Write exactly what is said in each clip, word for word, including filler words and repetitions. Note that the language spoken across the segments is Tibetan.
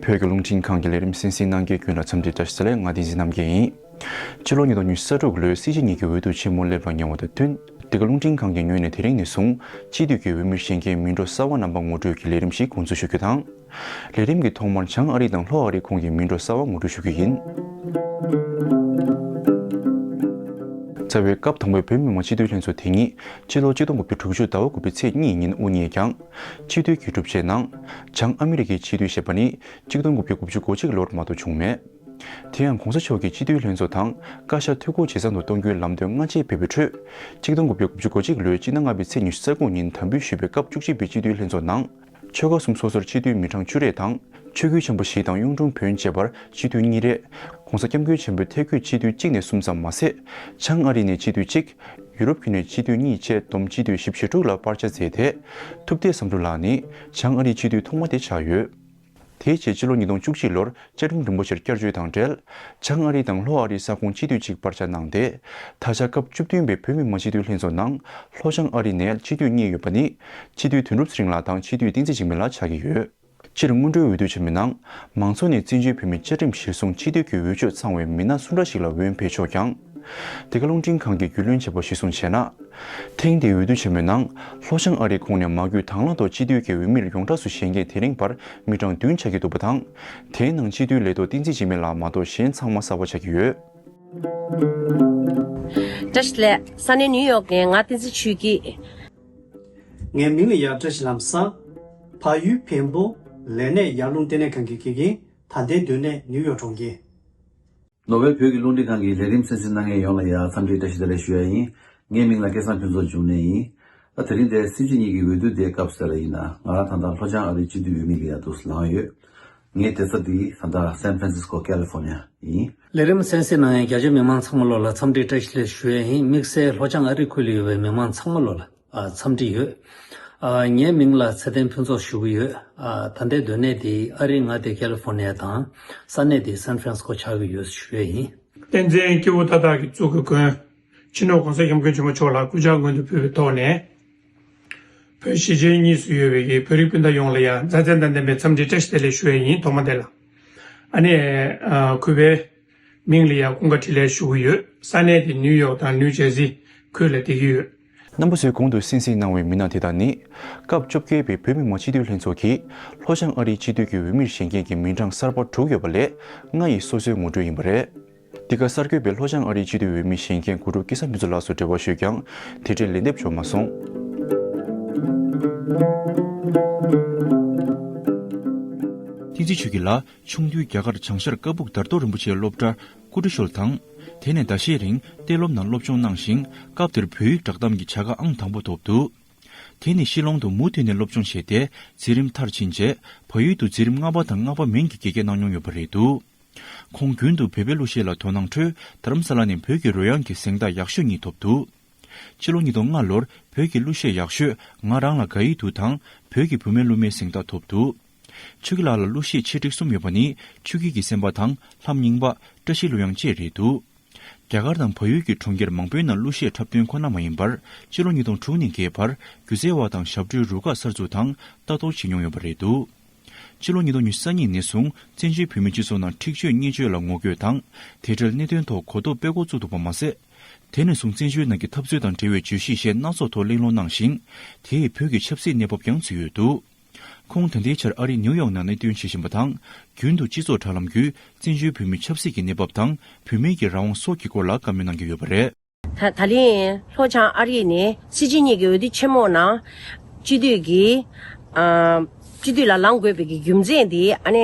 བོད་ཀྱི་རླུང་འཕྲིན་ཁང་གི་ལས་རིམ་གསན་གཟིགས་གནང་མཁན་རྒྱུན་ལ་འཚམས་འདྲི་བཀྲ་ཤིས་བདེ་ལེགས། ང་བསྟན་འཛིན་རྣམ་རྒྱལ་ཡིན། ཕྱི་ལོ་ཉིས་སྟོང་ཉི་ཤུ་རྩ་དྲུག་ལོའི་སྲིད་སྤྱི་གཉིས་ཀྱི་འོས་བསྡུ་ཆེན་མོ་སླེབས་ལ་ཉེ་བ་དང་བསྟུན། འདི་ག་རླུང་འཕྲིན་ཁང་གི་ངོས་ནས་དེ་རིང་ནས་བཟུང་སྤྱི་འཐུས་ཀྱི་འོས་མིར་བཞེངས་མཁན་མི་འགྲོ་གསར་བ་རྣམ་པ་ངོ་སྤྲོད་ཀྱི་ལས་རིམ་ཞིག་འགོ་འཛུགས་ཞུ་རྒྱུ་དང་། ལས་རིམ་གྱི་ཐོག་མར་བྱང་ཨ་རི་དང་ལྷོ་ཨ་རི་ཁོངས་ཀྱི་མི་འགྲོ་གསར་བ་ངོ་སྤྲོད་ཞུ་རྒྱུ་ཡིན། རྩ་བའི་སྐབས་དང་པོའི་བོད་མི་མང་སྤྱི་འཐུས་ལྷན་ཚོགས་དེ་ཉིད་སྤྱི་ལོ་ཆིག་སྟོང་དགུ་བརྒྱ་དྲུག་ཅུ་ཟླ་བ་དགུ་པའི་ཚེས་གཉིས་ཉིན་དབུ་བརྙེས་ཀྱང་། སྤྱི་འཐུས་ཀྱི་གྲུབ་ཆའི་ནང་། བྱང་ཨ་མི་རི་ཀའི་སྤྱི་འཐུས་ཞེས་པ་ནི་ཆིག་སྟོང་དགུ་བརྒྱ་དགུ་བཅུ་གོ་གཅིག་ལོར་མ་གཏོགས་བྱུང་མེད། དེ་ཡང་གོང་ས་མཆོག་གིས་སྤྱི་འཐུས་ལྷན་ཚོགས་དང་བཀའ་ཤག་འཐུས་སྒོ་ཇེ་བཟང་དུ་གཏོང་རྒྱུའི་ལམ་སྟོན་སྔ་རྗེས་ཕེབས་པའི་ཁྲོད། ཆིག་སྟོང་དགུ་བརྒྱ་དགུ་བཅུ་གོ་གཅིག་ལོའི་སྤྱི་ཟླ་ལྔ་པའི་ཚེས་ཉི་ཤུ་རྩ་དགུ་ཉིན་དམ་འབུལ་ཞུས་པའི་སྐབས་བཅུ་གཅིག་པའི་སྤྱི་འཐུས་ལྷན་ཚོགས་ནང་། ཆོལ་ཁ་གསུམ་སོ་སོར་སྤྱི་འཐུས་མི་གྲངས་བཅུ་རེ་དང་། ཆོས་བརྒྱུད་ཆེན་པོ་བཞི་དང་གཡུང་དྲུང་བོན་བཅས་པར་སྤྱི་འཐུས་གཉིས་རེ། ྋགོང་ས་ྋསྐྱབས་མགོན་ཆེན་པོའི་ཐད་བསྐོས་སྤྱི་འཐུས་གཅིག་ནས་གསུམ་ཙམ་མ་ཟད། བྱང་ཨ་རི་ནས་སྤྱི་འཐུས་གཅིག་ཡུ་རོབ་ཁུལ་ནས་སྤྱི་འཐུས་གཉིས་བཅས་བསྡོམས་སྤྱི་འཐུས་བཞི་བཅུ་ཞེ་དྲུག་ལ་སྤར་ཆ་མཛད་དེ། ཐུབ་བསྟན་བསམ་གྲུབ་ལགས་ནི་བྱང་ཨ་རིའི་སྤྱི་འཐུས་ཐོག་མ་དེ་ཆགས་ཡོད། དེའི་རྗེས་ཕྱི་ལོ་ཉིས་སྟོང་བཅུ་གཅིག་ལོར་བཅའ་ཁྲིམས་རིན་པོ་ཆེར་བསྐྱར་བཅོས་དང་འབྲེལ། བྱང་ཨ་རི་དང་ལྷོ་ཨ་རིའི་ས་ཁོངས་སྤྱི་འཐུས་གཅིག་སྤར་ཆ་གནང་སྟེ། ད་ཆ་སྐབས་བཅུ་བདུན་པའི་བོད་མི་མང་སྤྱི་འཐུས་ལྷན་ཚོགས་ནང་ལྷོ་བྱང་ཨ་རི་ནས་སྤྱི་འཐུས་གཉིས་ཡོད་པ་ནི། སྤྱི་འཐུས་དོན་གྲུབ་ཚེ་རིང་ལགས་དང་སྤྱི་འཐུས་བསྟན་འཛིན་འཇིགས་མེད་ལགས་ཆགས་ཀྱི་ཡོད། སྤྱིར་སྔོན་འགྲོའི་འོས་བསྡུ་ཆེན་མོའི་ནང་། མང་ཚོགས་ནས་བཙན་བྱོལ་བོད་མིའི་བཅའ་ཁྲིམས་གཞིར་བཟུང་སྤྱི་འཐུས་ཀྱི་འོས་ཆོས་ཚང་བའི་མི་སྣ་སུ་འདྲ་ཞིག་ལ་འོས་འཕེན་ཆོག་ཀྱང་། འདི་ག་རླུང་འཕྲིན་ཁང་གིས་རྒྱུས་ལོན་བྱས་པ་གཞིར་བཟུང་བྱས་ན། ཐེངས་འདིའི་འོས་བསྡུ་ཆེན་མོའི་ནང་། ལྷོ་བྱང་ཨ་རིའི་ཁོངས་ནས་མ་དགོས་དང་བླངས་ཐོག་སྤྱི་འཐུས་ཀྱི་འོས་མིར་ཡོངས་གྲགས་སུ་བཞེངས་མཁན་དེ་རིང་བར་མི་གྲངས་བདུན་ཆགས་ཀྱི་འདུག་པ་དང་། དེའི་ནང་སྤྱི་འཐུས་ལས་ཐོག་བསྟན་འཛིན་འཇིགས་མེད་ལགས་མ་གཏོགས་གཞན་ཚང་མ་གསར་པ་ཆགས་ཀྱི་ཡོད། བཀྲ་ཤིས་བདེ་ལེགས། ས་གནས་ནིའུ་ཡོག་ནས་ང་བསྟན་འཛིན་ཆོས་སྐྱིད། ངའི་མིང་ལ་ཡ་བཀྲ་ཤིས་ལྷ་མོ་བསམ། ཕ་ཡུལ་འཕན་པོ། ལས་གནས་ཡར་ཀླུང་ལྟེ་གནས་ཁང་གི་དགེ་རྒན། ད་ལྟའི་སྡོད་གནས་ནིའུ་ཡོག་གྲོང་ཁྱེར། ནོར་ཝེ་བོད་ཀྱི་རླུང་འཕྲིན་ཁང་གི་ལས་རིམ་གསན་གཟིགས་གནང་མཁན་ཡོངས་ལ་ཡང་འཚམས་འདྲི་བཀྲ་ཤིས་བདེ་ལེགས་ཞུ་ཡ་ཡིན། ངའི་མིང་ལ་སྐལ་བཟང་ཕུན་ཚོགས་འབྱུང་གནས་ཡིན། ད་དེ་རིང་འདིར་སྲིད་སྤྱི་གཉིས་ཀྱི་འོས་བསྡུ་དེའི་སྐབས་ཟེར་བ་ཡིན་ན་ང་རང་ད་ལྟ་ལྷོ་བྱང་ཨ་རིའི་སྤྱི་འཐུས་འོས་མི་ལ་ཡ་འདུག་སེ་ལངས་ཡོད། ངའི་བསྡད་ས་འདི་ད་ལྟ་སན་ཧྥ་རན་སིས་ཀོ་ཀ་ལི་ཧྥོར་ནི་ཡ་ཡིན། ལས་རིམ་གསན་གཟིགས་གནང་མཁན་རྒྱ་ཆེའི་མི་མང་ཚང་མ་ལོ་ལ་འཚམས་འདྲི་བཀྲ་ཤིས་བདེ་ལེགས་ཞུ་ཡ་ཡིན། དམིགས་བསལ་ལྷོ་བྱང་ཨ་རི་ཁུལ་ལ་ཡོད་པའི་མི་མང་ཚང་མ་ལོ་ལ། ཨ། འཚམས་འདྲི་ཡོད། ཨ། ངའི་མིང་ལ་ཚེ་བརྟན་ཕུན་ཚོགས་ཞུ་གི་ཡོད། ཨ། ད་ལྟའི་སྡོད་གནས་དེ་ཨ་རིའི་མངའ་སྡེ་ཀ་ལི་ཧྥོར་ནི་ཡ་དང་ས་གནས་དེ་སན་ཧྥ་རན་སི་ཀོ་ཆགས་ཀྱི་ཡོད་ཞུ་ཡས་ཡིན། བསྟན་འཛིན་སྐྱེས་བུ་མཐའ་དག་གིས་གཙུག་གི་མགོན། སྤྱི་ནོར་ྋགོང་ས་ྋསྐྱབས་མགོན་ཆེན་པོ་མཆོག་ལ་སྐུ་ཕྱྭ་སྔོན་དུ་ཕུལ་བའི་ཐོག་ནས། བོད་གཞིས་བྱེས་གཉིས་སུ་ཡོད་པའི་བོད་རིགས་སྤུན་ཟླ་ཡོངས་ལ་ཡང་མཛའ་བརྩེ་དང་ལྡན་པའི་འཚམས་འདྲི་བཀྲ་ཤིས་བདེ་ལེགས་ཞུ་ཡས་ཡིན། ཐོག་མ་དེ་ལ། ཨ་ནི། ཨ། གུས་པའི། མིང་ལ་ཡང་སྐུ་ཁམས་བཀྲ་ཤིས་བདེ་ལེགས་ཞུ་གི་ཡོད། ས་གནས་དེ་ནིའུ་ཡོག་དང་ནིའུ་ཇར་སི་ཁུལ་ལ་བསྡད་ཀྱི་ཡོད། རྣམ་པ་ཚོས་གོང་དུ་གསན་གཟིགས་གནང་བའི་མི་སྣ་དེ་དག་ནི། སྐབས་བཅོ་བརྒྱད་པའི་བོད་མི་མང་སྤྱི་འཐུས་ལྷན་ཚོགས་ཀྱིས་ལྷོ་བྱང་ཨ་རིའི་སྤྱི་འཐུས་ཀྱི་འོས་མིར་བཞེངས་མཁན་གྱི་མི་གྲངས་གསར་པ་དྲུག་ཡོད་པ་ལས་ལྔ་ཡི་སོ་སོའི་ངོ་སྤྲོད་ཡིན་པ་རེད། འདི་ག་གསར་འགོད་པས་ལྷོ་བྱང་ཨ་རིའི་སྤྱི་འཐུས་འོས་མི་བཞེངས་མཁན་གོ་སྒྲུབ་སྐལ་བཟང་ཕུན་ཚོགས་ལགས་སུ་འབྲེལ་བ་ཞུས་ཀྱང་དེ་འཕྲལ་ལན་འདེབས་འབྱོར་མ་སོང་། བསྟན་འཛིན་ཆོས་སྐྱིད་ལགས། ཆུང་དུས་རྒྱ་གར་བྱང་ཤར་ཀ་སྦུག་དར་མདོ་རིན་པོ་ཆེའི་སློབ་གྲྭར་སྐུ་འཁྲུངས་ཞོར་དང་། དེ་ནས་ཟླ་ཤས་རིང་གཏན་སློབ་ནང་སློབ་སྦྱོང་གནང་ཞིང་། སྐབས་དེར་བོད་ཡིག་བསྒྲགས་གཏམ་གྱི་བྱ་དགའ་ཨང་དང་པོ་ཐོབ་འདུག་དེ་ནས་ཤི་ལོང་དུ་མུ་མཐུད་ནས་སློབ་སྦྱོང་བྱས་ཏེ་འཛིན་རིམ་མཐར་ཕྱིན་རྗེས་བལ་ཡུལ་དུ་འཛིན་རིམ་ལྔ་པ་དང་ལྔ་པ་མིན་གྱི་དགེ་རྒན་གནང་མྱོང་ཡོད་པ་རེད་འདུག་ཁོང་རྒྱུན་དུ་བོད་པའི་གླུ་གཞས་ལ་དོ་སྣང་འཕྲོད་དྷ་རམ་ས་ལ་ནས་བོད་ཀྱི་རོལ་དབྱངས་ཀྱི་གཟེངས་རྟགས་ཡག་ཤོས་གཉིས་ཐོབ་འདུག་ཕྱི་ལོ་ཉིས་སྟོང་ལྔ་ལོར་བོད་ཀྱི་གླུ་གཞས་ཡག་ཤོས་ང་རང་ལ་དགའ་ཡི་འདུག་དང་བོད་ཀྱི་བུད་མེད་གླུ་མའི་གཟེངས་རྟགས་ཐོབ་འདུག་ཆོས་སྐྱིད་ལགས་ལ་གླུ་གཞས་ཆེ་འབྲིང་གསུམ་ཡོད་པ་ནི་ཆོས་སྐྱིད་ཀྱི་སེམས་པ་དང་ལྷམ་རྙིང་པ། བཀྲ་ཤིས་གླུ་དབྱངས་བཅས་རེད་འདུག་རྒྱ་གར་དང་བལ་ཡུལ་གྱི་གྲོང་ཁྱེར་མང་པོའི་ནང་གླུ་གཞས་འཁྲབ་སྟོན་ཁོ་ན་མ་ཡིན་པར་སྤྱི་ལོ་ཉིས་སྟོང་དྲུག་ནས་བརྒྱད་བར་སྒྱུ་རྩལ་བ་དང་ཞབས་བྲོའི་རུ་ཁག་གསར་འཛུགས་དང་ལྟ་རྟོག་བྱེད་མྱོང་ཡོད་པ་རེད་འདུག་ཕྱི་ལོ་ཉིས་སྟོང་ཉི་ཤུ་རྩ་གཉིས་ནས་བཟུང་བཙན་བྱོལ་བོད་མིའི་སྤྱི་ཚོགས་ནང་འཁྲིག་སྤྱོད་བརྙས་བཅོས་ལ་ངོ་རྒོལ་དང་དེ་འབྲེལ་གནད་དོན་ཐོག་གོ་རྟོགས་སྤེལ་འགོ་བཙུགས་འདུག་པ་མ་ཟད། དེ་ནས་བཟུང་བཙན་བྱོལ་ནང་གི་འཐབ་རྩོད་དང་འབྲེལ་བའི་བརྗོད་གཞི་གཞན་སྣ་ཚོགས་ཐོག་གླེང་སློང་གནང་ཞིང་། དེས་བོད་ཀྱི་ཆབ་སྲིད་གནས་བབ་ཀྱང་བརྩིས་ཡོད་འདུག་ཁོང་ད་ལྟའི་ཆར་ཨ་རིའི་ནིའུ་ཡོག་ནང་གནས་སྡོད་བྱེད་བཞིན་པ་དང་། རྒྱུན་དུ་སྤྱི་ཚོགས་དྲ་ལམ་བརྒྱུད་བཙན་བྱོལ་བོད་མིའི་ཆབ་སྲིད་ཀྱི་གནས་བབ་དང་བུད་མེད་ཀྱི་རང་དབང་སོགས་ཀྱི་སྐོར་ལ་བཀའ་མོལ་གནང་གི་ཡོད་པ་རེད། ད་ད་ལན་ལྷོ་བྱང་ཨ་རི་ནས་སྲིད་སྤྱི་གཉིས་ཀྱི་འོས་བསྡུ་ཆེན་མོ་ནང་སྤྱི་འཐུས་ཀྱི་ཨ་སྤྱི་འཐུས་ལ་ལངས་དགོས་པའི་གི་རྒྱུ་མཚན་དེ་ཨ་ནི་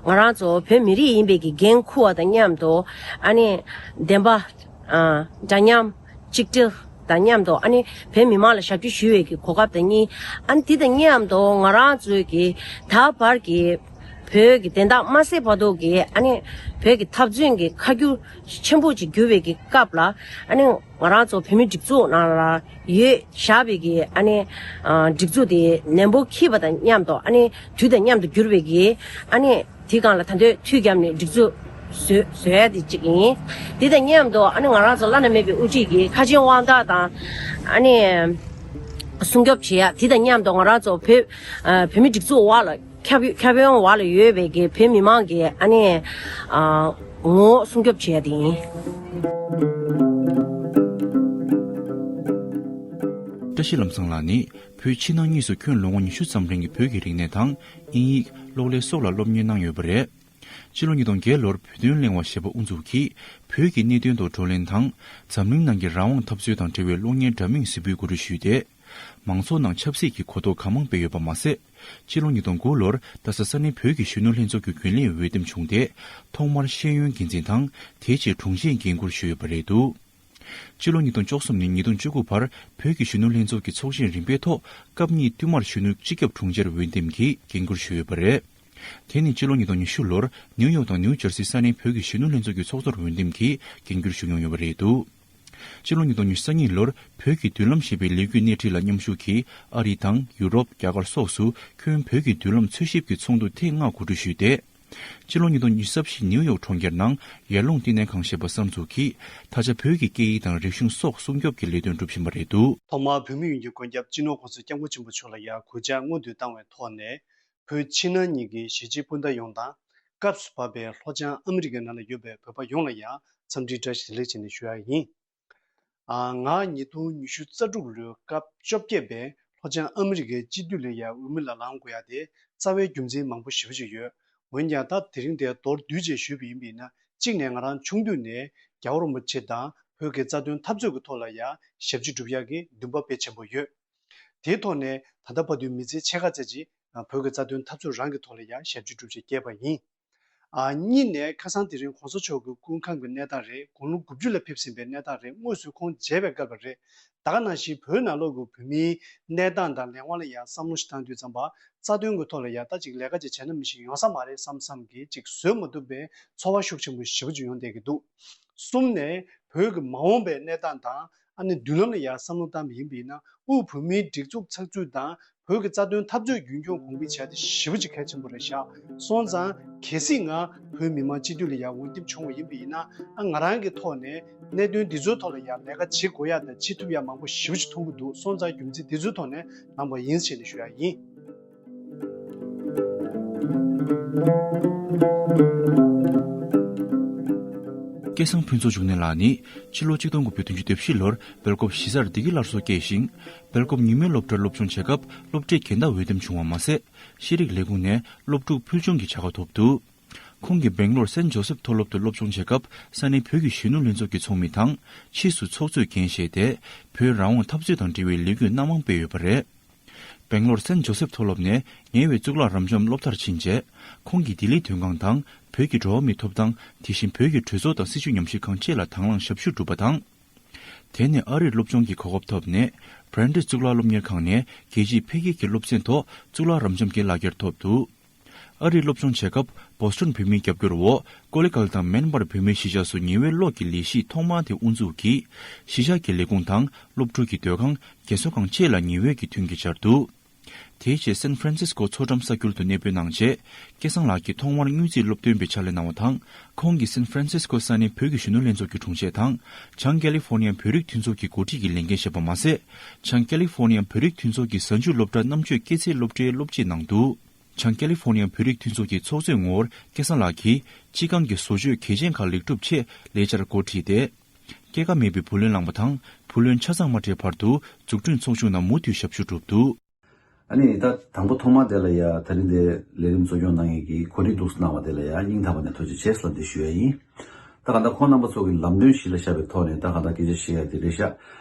ང་རང་ཚོ་བོད་མི་རིགས་ཡིན་པའི་གི་འགན་འཁུར་བ་དང་མཉམ་དུ་ཨ་ནི་བདེན་པ། ཨ། འདྲ་མཉམ། གཅིག་སྒྲིལ་དང་མཉམ་དུ་ཨ་ནི་བོད་མི་མང་ལ་ཞབས་ཕྱི་ཞུ་བའི་གི་གོ་སྐབས་དང་གཉིས། ཨ་ནི་དེ་དང་མཉམ་དུ་ང་རང་ཚོའི་གི་ད་བར་གྱི་བོད་ཀྱི་བདེན་མཐའ་མ་གསལ་བར་དུ་གི་ཨ་ནི་བོད་ཀྱི་འཐབ་རྩོད་ཀྱི་ཁ་སྒྱུར་ཆེན་པོ་ཅིག་གྱུར་བའི་གི་སྐབས་ལ་ཨ་ནི་ང་རང་ཚོ་བོད་མི་སྒྲིག་འཛུགས་ནང་ལ་ཡོད་བཞག་པའི་གི་ཨ་ནི་ཨ་སྒྲིག་འཛུགས་དེ་ནན་པོ་འཁྱེར་བ་དང་མཉམ་དུ་ཨ་ནི་དུས་དང་མཉམ་དུ་གྱུར་པའི་གི་ཨ་ནི། དེའི་སྒང་ལ་ད་ལྟའི་དུས་རྒྱབ་ནས་སྒྲིག་འཛུགས་བཟོས་བཟོ་ཡ་དེ་གཅིག་ཡིན། དེ་དང་མཉམ་དུ་ཨ་ནི་ང་རང་ཚོ་བླ་ན་མེད་པའི་དབུ་ཁྲིད་ཀྱི་ཁ་ཆེམས་དབང་ཐང་དང་ཨ་ནི་སྲུང་སྐྱོབ་བྱེད་ཡ་དེ་དང་མཉམ་དུ་ང་རང་ཚོ་བོད་ཨ་བོད་མི་སྒྲིག་འཛུགས་འོག་ལ་ ཁྱབ་ཁྱབ་ཡོང་བ་ལ་ཡོད་པའི་གི་བོད་མི་མང་གི་ཨ་ནི་ཨ་ངོ་བོ་སྲུང་སྐྱོབ་བྱེད་ཡ་དེ་ཡིན། བཀྲ་ཤིས་ལམ་བཟང་ལགས་ནི་བོད་ཕྱི་ནང་གཉིས་སུ་ཁྱོན་ལོ་ངོ་ཉི་ཤུ་ཙམ་རིང་གི་བོད་ཀྱི་རིག་གནས་དང་དབྱིན་ཡིག་གློག་ཀླད་སོགས་ལ་སློབ་གཉེར་གནང་ཡོད་པ་རེད། སྤྱི་ལོ་ཉིས་སྟོང་བརྒྱད་ལོར་བོད་དོན་གླེང་བ་ཞེས་པ་དབུ་འཛུགས་ཀྱིས་བོད་ཀྱི་གནད་དོན་ཐོག་བགྲོ་གླེང་དང་། འཛམ་གླིང་ནང་གི་རང་དབང་འཐབ་རྩོད་དང་འབྲེལ་བའི་གློག་བརྙན་འདྲ་མིན་གཟིགས་འབུལ་གོ་སྒྲིག་ཞུས་ཏེ། མང་ཚོགས་ནང་ཆབ་སྲིད་ཀྱི་གོ་རྟོགས་གང་མང་སྤེལ་ཡོད་པ་མ་ཟད། སྤྱི་ལོ་ཉིས་སྟོང་དགུ་ལོར་རྡ་ས་ས་གནས་བོད་ཀྱི་གཞོན་ནུ་ལྷན་ཚོགས་ཀྱི་རྒྱུན་ལས་འོས་འདེམས་བྱུང་སྟེ། ཐོག་མར་ཤེས་ཡོན་འགན་འཛིན་དང་། དེའི་རྗེས་དྲུང་ཆེའི་འགན་འཁུར་ཞུས་ཡོད་པ་རེད་འདུག་སྤྱི་ལོ་ཉིས་སྟོང་བཅུ་གསུམ་ནས་ཉིས་སྟོང་བཅུ་དགུ་བར་བོད་ཀྱི་གཞོན་ནུ་ལྷན་ཚོགས་ཀྱི་ཚོགས་ཆེན་རིམ་པའི་ཐོག་སྐབས་གཉིས་བསྟུད་མར་གཞོན་ནུ་སྤྱི་ཁྱབ་དྲུང་ཆེར་འོས་འདེམས་ཀྱིས་འགན་འཁུར་ཞུས་ཡོད་པ་རེད། དེ་ནི་སྤྱི་ལོ་ཉིས་སྟོང་ཉི་ཤུ་ལོར་ནིའུ་ཡོག་དང་ནིའུ་ཇར་སི་ས་གནས་བོད་ཀྱི་གཞོན་ནུ་ལྷན་ཚོགས་ཀྱི་ཚོགས་གཙོར་འོས་འདེམས་ཀྱིས་འགན་འཁུར་ཞུས་མྱོང་ཡོད་པ་རེད་འདུག་སྤྱི་ལོ་ཉིས་སྟོང་ཉི་ཤུ་རྩ་གཉིས་ལོར་བོད་ཀྱི་མདུན་ལམ་ཞེས་པའི་ལས་འགུལ་སྣེ་ཁྲིད་ལ་མཉམ་ཞུགས་ཀྱིས་ཨ་རི་དང་ཡུ་རོབ། རྒྱ་གར་སོགས་སུ་ཁྱོན་བོད་ཀྱི་མདུན་ལམ་འཚོལ་ཞིབ་ཀྱི་ཚོགས་འདུ་ཐེངས་ལྔ་གོ་སྒྲིག་ཞུས་ཏེ། སྤྱི་ལོ་ཉིས་སྟོང་ཉི་ཤུ་རྩ་བཞི་ནིའུ་ཡོག་གྲོང་ཁྱེར་ནང་ཡར་ཀླུང་བསྟི་གནས་ཁང་ཞེས་པ་གསར་འཛུགས་ཀྱིས་ད་ཆ་བོད་ཀྱི་སྐད་ཡིག་དང་རིག་གཞུང་སོགས་སྲུང་སྐྱོབ་ཀྱི་ལས་དོན་སྒྲུབ་བཞིན་པ་རེད་འདུག་ཐོག་མར་བོད་མི་ཡོངས་ཀྱི་མགོན་སྐྱབས་སྤྱི་ནོར་༸གོང་ས་༸སྐྱབས་མགོན་ཆེན་པོ་མཆོག་ལ་ཡང་གུས་ཕྱག་སྔོན་དུ་བཏང་བའི་ཐོག་ནས། བོད་ཕྱི་ནང་གཉིས་ཀྱི་གཞིས་བྱེས་སྤུན་ཟླ་ཡོངས་དང་། སྐབས་སུ་བབས་པའི་ལྷོ་བྱང་ཨ་མི་རི་ཀའི་ནང་ལ་ཡོད་པའི་བོད་པ་ཡོངས་ལ་ཡང་འཚམས་འདྲི་བཀྲ་ཤིས་བདེ་ལེགས་བྱས་ནས་ཞུ་ཡག་ཡིན། ཨ། ང་ཉིས་སྟོང་ཉི་ཤུ་རྩ་དྲུག་ལོའི་སྐབས་བཅོ་བརྒྱད་པའི་ལྷོ་བྱང་ཨ་མི་རི་ཀའི་སྤྱི་འཐུས་ལ་ཡང་འོས་མི་ལ་ལངས་དགོས་ཡག་དེ་རྩ་བའི་རྒྱུ་མཚན་མང་པོ་ཞེ་པོ་ཅིག་ཡོད། འོན་ཀྱང་ད་དེ་རིང་དེ་མདོར་བསྡུས་བྱས་ཞུས་པ་ཡིན་པས་ན། གཅིག་ནས་ང་རང་ཆུང་དུས་ནས་རྒྱལ་བ་རིན་པོ་ཆེ་དང་བོད་ཀྱི་རྩ་དོན་འཐབ་རྩོད་ཀྱི་ཐོག་ལ་ཡང་ཞབས་ཕྱི་སྒྲུབ་ཡག་གི་འདུན་པ་དཔེ་ཆེན་པོ་ཡོད། དེའི་ཐོག་ནས་ད་ལྟ་བར་དུ་མི་ཚེ་ཕྱེད་ཀ་ཙམ་ཅིག་བོད་ཀྱི་རྩ་དོན་འཐབ་རྩོད་རང་གི་ཐོག་ལ་ཡང་ཞབས་ཕྱི་སྒྲུབ་ཆེད་བསྐྱལ་བ་ཡིན། ཨ། གཉིས་ནས་ཁ་སང་དེ་རིང་༸གོང་ས་མཆོག་གི་སྐུ་ཁམས་ཀྱི་གནས་སྟངས་རེད། དགུང་ལོ་དགུ་བཅུ་ལ་ཕེབས་ཟིན་པའི་གནས་སྟངས་རེད། དངོས་སུ་ཁོང་མཇལ་བའི་སྐབས་ལ་རེད། ད་ག་ནང་བཞིན་བོད་ནང་ལོགས་ཀྱི་བོད་མིའི་གནས་སྟངས་དང་ལས་དབང་ལ་ཡང་བསམ་བློ་ཞིག་བཏང་དུས་ཙམ་པ། རྩ་དོན་གྱི་ཐོག་ལ་ཡང་ད་ཅིག་ལས་ཀ་ཅིག་བྱས་ན་མི་ཞིག་ཡོང་ས་མ་རེད་བསམ་བསམ་གྱི་ཅིག་བཟོད་མ་ཐུབ་པའི་ཚོར་བ་ཤུགས་ཆེན་པོ་ཞེ་པོ་ཅིག་ཡོང་བསྡད་ཀྱི་འདུག་གསུམ་ནས་བོད་ཀྱི་མ་འོངས་པའི་གནས་སྟངས་དང་། ཨ་ནི་མདུན་ལམ་ལ་ཡང་བསམ་བློ་བཏང་བ་ཡིན་པ་ཡིན་ན། དབུས་བོད་མིའི་སྒྲིག་འཛུགས་ཚགས་ཚུད་དང་། བོད་ཀྱི་རྩ་དོན་འཐབ་རྩོད་རྒྱུན་འཁྱོངས་གོང་འཕེལ་བྱ་ཡ་དེ་ཞེ་པོ་ཅིག་གལ་ཆེན་པོ་རེད་ཤག་སོང་ཙང་གལ་སྲིད་ང་བོད་མི་མང་སྤྱི་འཐུས་ལ་ཡང་འོས་འདེམས་བྱུང་བ་ཡིན་པ་ཡིན་ན། ཨ། ང་རང་གི་ཐོག་ནས་གནད་དོན་འདི་ཚོའི་ཐོག་ལ་ཡང་ལས་ཀ་བྱེད་དགོས་ཡ་དང་བྱེད་ཐུབ་ཡ་མང་པོ་ཞེ་པོ་ཅིག་མཐོང་གི་འདུག་སོང་ཙང་རྒྱུ་མཚན་འདི་ཚོའི་ཐོག་ནས་ལངས་པ་ཡིན་ཞེས་ནས་ཞུ་ཡ་ཡིན། སྐལ་བཟང་ཕུན་ཚོགས་འབྱུང་གནས་ལགས་ནི་ཕྱི་ལོ་ཆིག་སྟོང་དགུ་བརྒྱ་བདུན་ཅུ་དོན་བཞི་ལོར་སྦེལ་ཀོབ་གཞིས་གསར་བདེ་སྐྱིད་སླར་གསོར་སྐྱེས་ཤིང་། སྦེལ་ཀོབ་ཉིན་མོའི་སློབ་གྲྭར་སློབ་སྦྱོང་བྱེད་སྐབས་སློབ་གྲྭའི་རྒན་བདག་འོས་འདེམས་བྱུང་བ་མ་ཟད། ཤེས་རིག་ལས་ཁུངས་ནས་སློབ་ཕྲུག་ཕུལ་བྱུང་གི་བྱ་དགའ་ཐོབ་འདུག་ཁོང་གིས་སྦེང་ལོར་སེན་ཇོ་སེབ་མཐོ་སློབ་ཏུ་སློབ་སྦྱོང་བྱེད་སྐབས་ས་གནས་བོད་ཀྱི་གཞོན་ནུ་ལྷན་ཚོགས་ཀྱི་ཚོགས་མི་དང་ཕྱིས་སུ་ཚོགས་གཙོས་འགན་བཞེས་ཏེ། བོད་རང་དབང་འཐབ་རྩོད་དང་འབྲེལ་བའི་ལས་འགུལ་སྣ་མང་སྤེལ་ཡོད་པ་རེད། སྦེང་ལོར་སེན་ཇོ་སེབ་མཐོ་སློབ་ནས་ཉེ་བའི་གཙུག་ལག་རབ་འབྱམས་སློབ་མཐར་ཕྱིན་རྗེས། ཁོང་གིས་ལྡི་ལིའི་དོན་ཁང་དང་བོད་ཀྱི་འགྲོ་བ་མིའི་ཐོབ་ཐང་། དེ་བཞིན་བོད་ཀྱི་གྲོས་ཚོགས་དང་སྲིད་བྱུས་ཉམས་ཞིབ་ཁང་བཅས་ལ་དང་བླངས་ཞབས་ཞུ་བསྒྲུབས་པ་དང་། དེ་ནས་ཨ་རིར་སློབ་སྦྱོང་གི་གོ་སྐབས་ཐོབ་ནས། བྷ་རན་ཊིས་གཙུག་ལག་སློབ་གཉེར་ཁང་ནས་རྒྱལ་སྤྱིའི་འཕེལ་རྒྱས་ཀྱི་སློབ་ཚན་ཐོག་གཙུག་ལག་རབ་འབྱམས་ཀྱི་ལག་འཁྱེར་ཐོབ་འདུག་ཨ་རིར་སློབ་སྦྱོང་བྱེད་སྐབས་བོ་སི་ཊོན་བོད་མིའི་རྒྱབ་སྐྱོར་འོག་ཀོ་ལི་གྷལ་དང་མེན་མར་བོད་མིའི་གཞིས་ཆགས་སུ་ཉི་འོད་གློག་གི་ལས་གཞི་ཐོག་མ་དེ་དབུ་འཛུགས་ཀྱིས། གཞིས་ཆགས་ཀྱི་ལས་ཁུངས་དང་སློབ་ཕྲུག་གི་སྡོད་ཁང་། རྒན་གསོ་ཁང་བཅས་ལ་ཉི་འོད་ཀྱི་མཐུན་རྐྱེན་སྦྱར་འདུག་དེའི་རྗེས་སན་ཧྥ་རན་སིས་ཀོ་མཚོ་འགྲམ་ས་ཁུལ་དུ་གནས་སྤོས་གནང་རྗེས། སྐལ་བཟང་ལགས་ཀྱིས་ཐོག་མར་དངུལ་རྩིས་སློབ་སྟོན་པའི་ཕྱག་ལས་གནང་བ་དང་། ཁོང་གིས་སན་ཧྥ་རན་སིས་ཀོ་ས་གནས་བོད་ཀྱི་གཞོན་ནུ་ལྷན་ཚོགས་ཀྱི་དྲུང་ཆེ་དང་། བྱང་ཀེ་ལི་ཧྥོ་ནི་ཡ་བོད་རིགས་མཐུན་ཚོགས་ཀྱི་འགོ་ཁྲིད་ཀྱི་ལས་འགན་བཞེས་པ་མ་ཟད། བྱང་ཀེ་ལི་ཧྥོ་ནི་ཡ་བོད་རིགས་མཐུན་ཚོགས་ཀྱི་གཟའ་མཇུག་སློབ་གྲྭ་རྣམ་དཔྱོད་སྐྱེད་ཚལ་སློབ་གྲྭའི་སློབ་སྤྱི་གནང་འདུག་བྱང་ཀེ་ལི་ཧྥོ་ནི་ཡ་བོད་རིགས་མཐུན་ཚོགས་ཀྱི་ཚོགས་གཙོའི་ངོ་བོར་སྐལ་བཟང་ལགས་ཀྱིས་སྤྱི་ཁང་གི་བཟོ་བཅོས་གལ་ཆེན་ཁག་ལེགས་གྲུབ་ཆེད་ལས་འཆར་འགོ་ཁྲིད་དེ། སྐྱེད་ཀ་མེད་པའི་བུ་ལོན་བླངས་པ་དང་། བུ་ལོན་ཆ་ཚང་མ་སྤྲད་བར་དུ་འཛུགས་སྐྲུན་ཚོགས་ཆུང་ནང་མུ་མཐུད་ཞབས་ཞུ་བསྒྲུབས་འདུག་ཨ་ནི་ད་དང་པོ་ཐོག་མ་དེ་ལ་ཡ་ད་རིང་དེ་ལས་རིམ་གཙོ་སྐྱོང་གནང་མཁན་གྱི་གོ་སྒྲིག་འདུག་སེ་གནང་བ་དེ་ལ་ཡ་སྙིང་ཐག་པ་ནས་ཐུགས་རྗེ་ཆེ་ཟེར་ལབ་འདི་ཞུ་ཡ་ཡིན། ད་གང་ལྟར་ཁོང་རྣམ་པ་ཚོ་གི་ལམ་སྟོན་གཞི་ལ་བཞག་པའི་ཐོག་ནས་ད་གང་ལྟར་སྐད་ཆ་བཤད་ཡ་དེ་རེད་ཤག་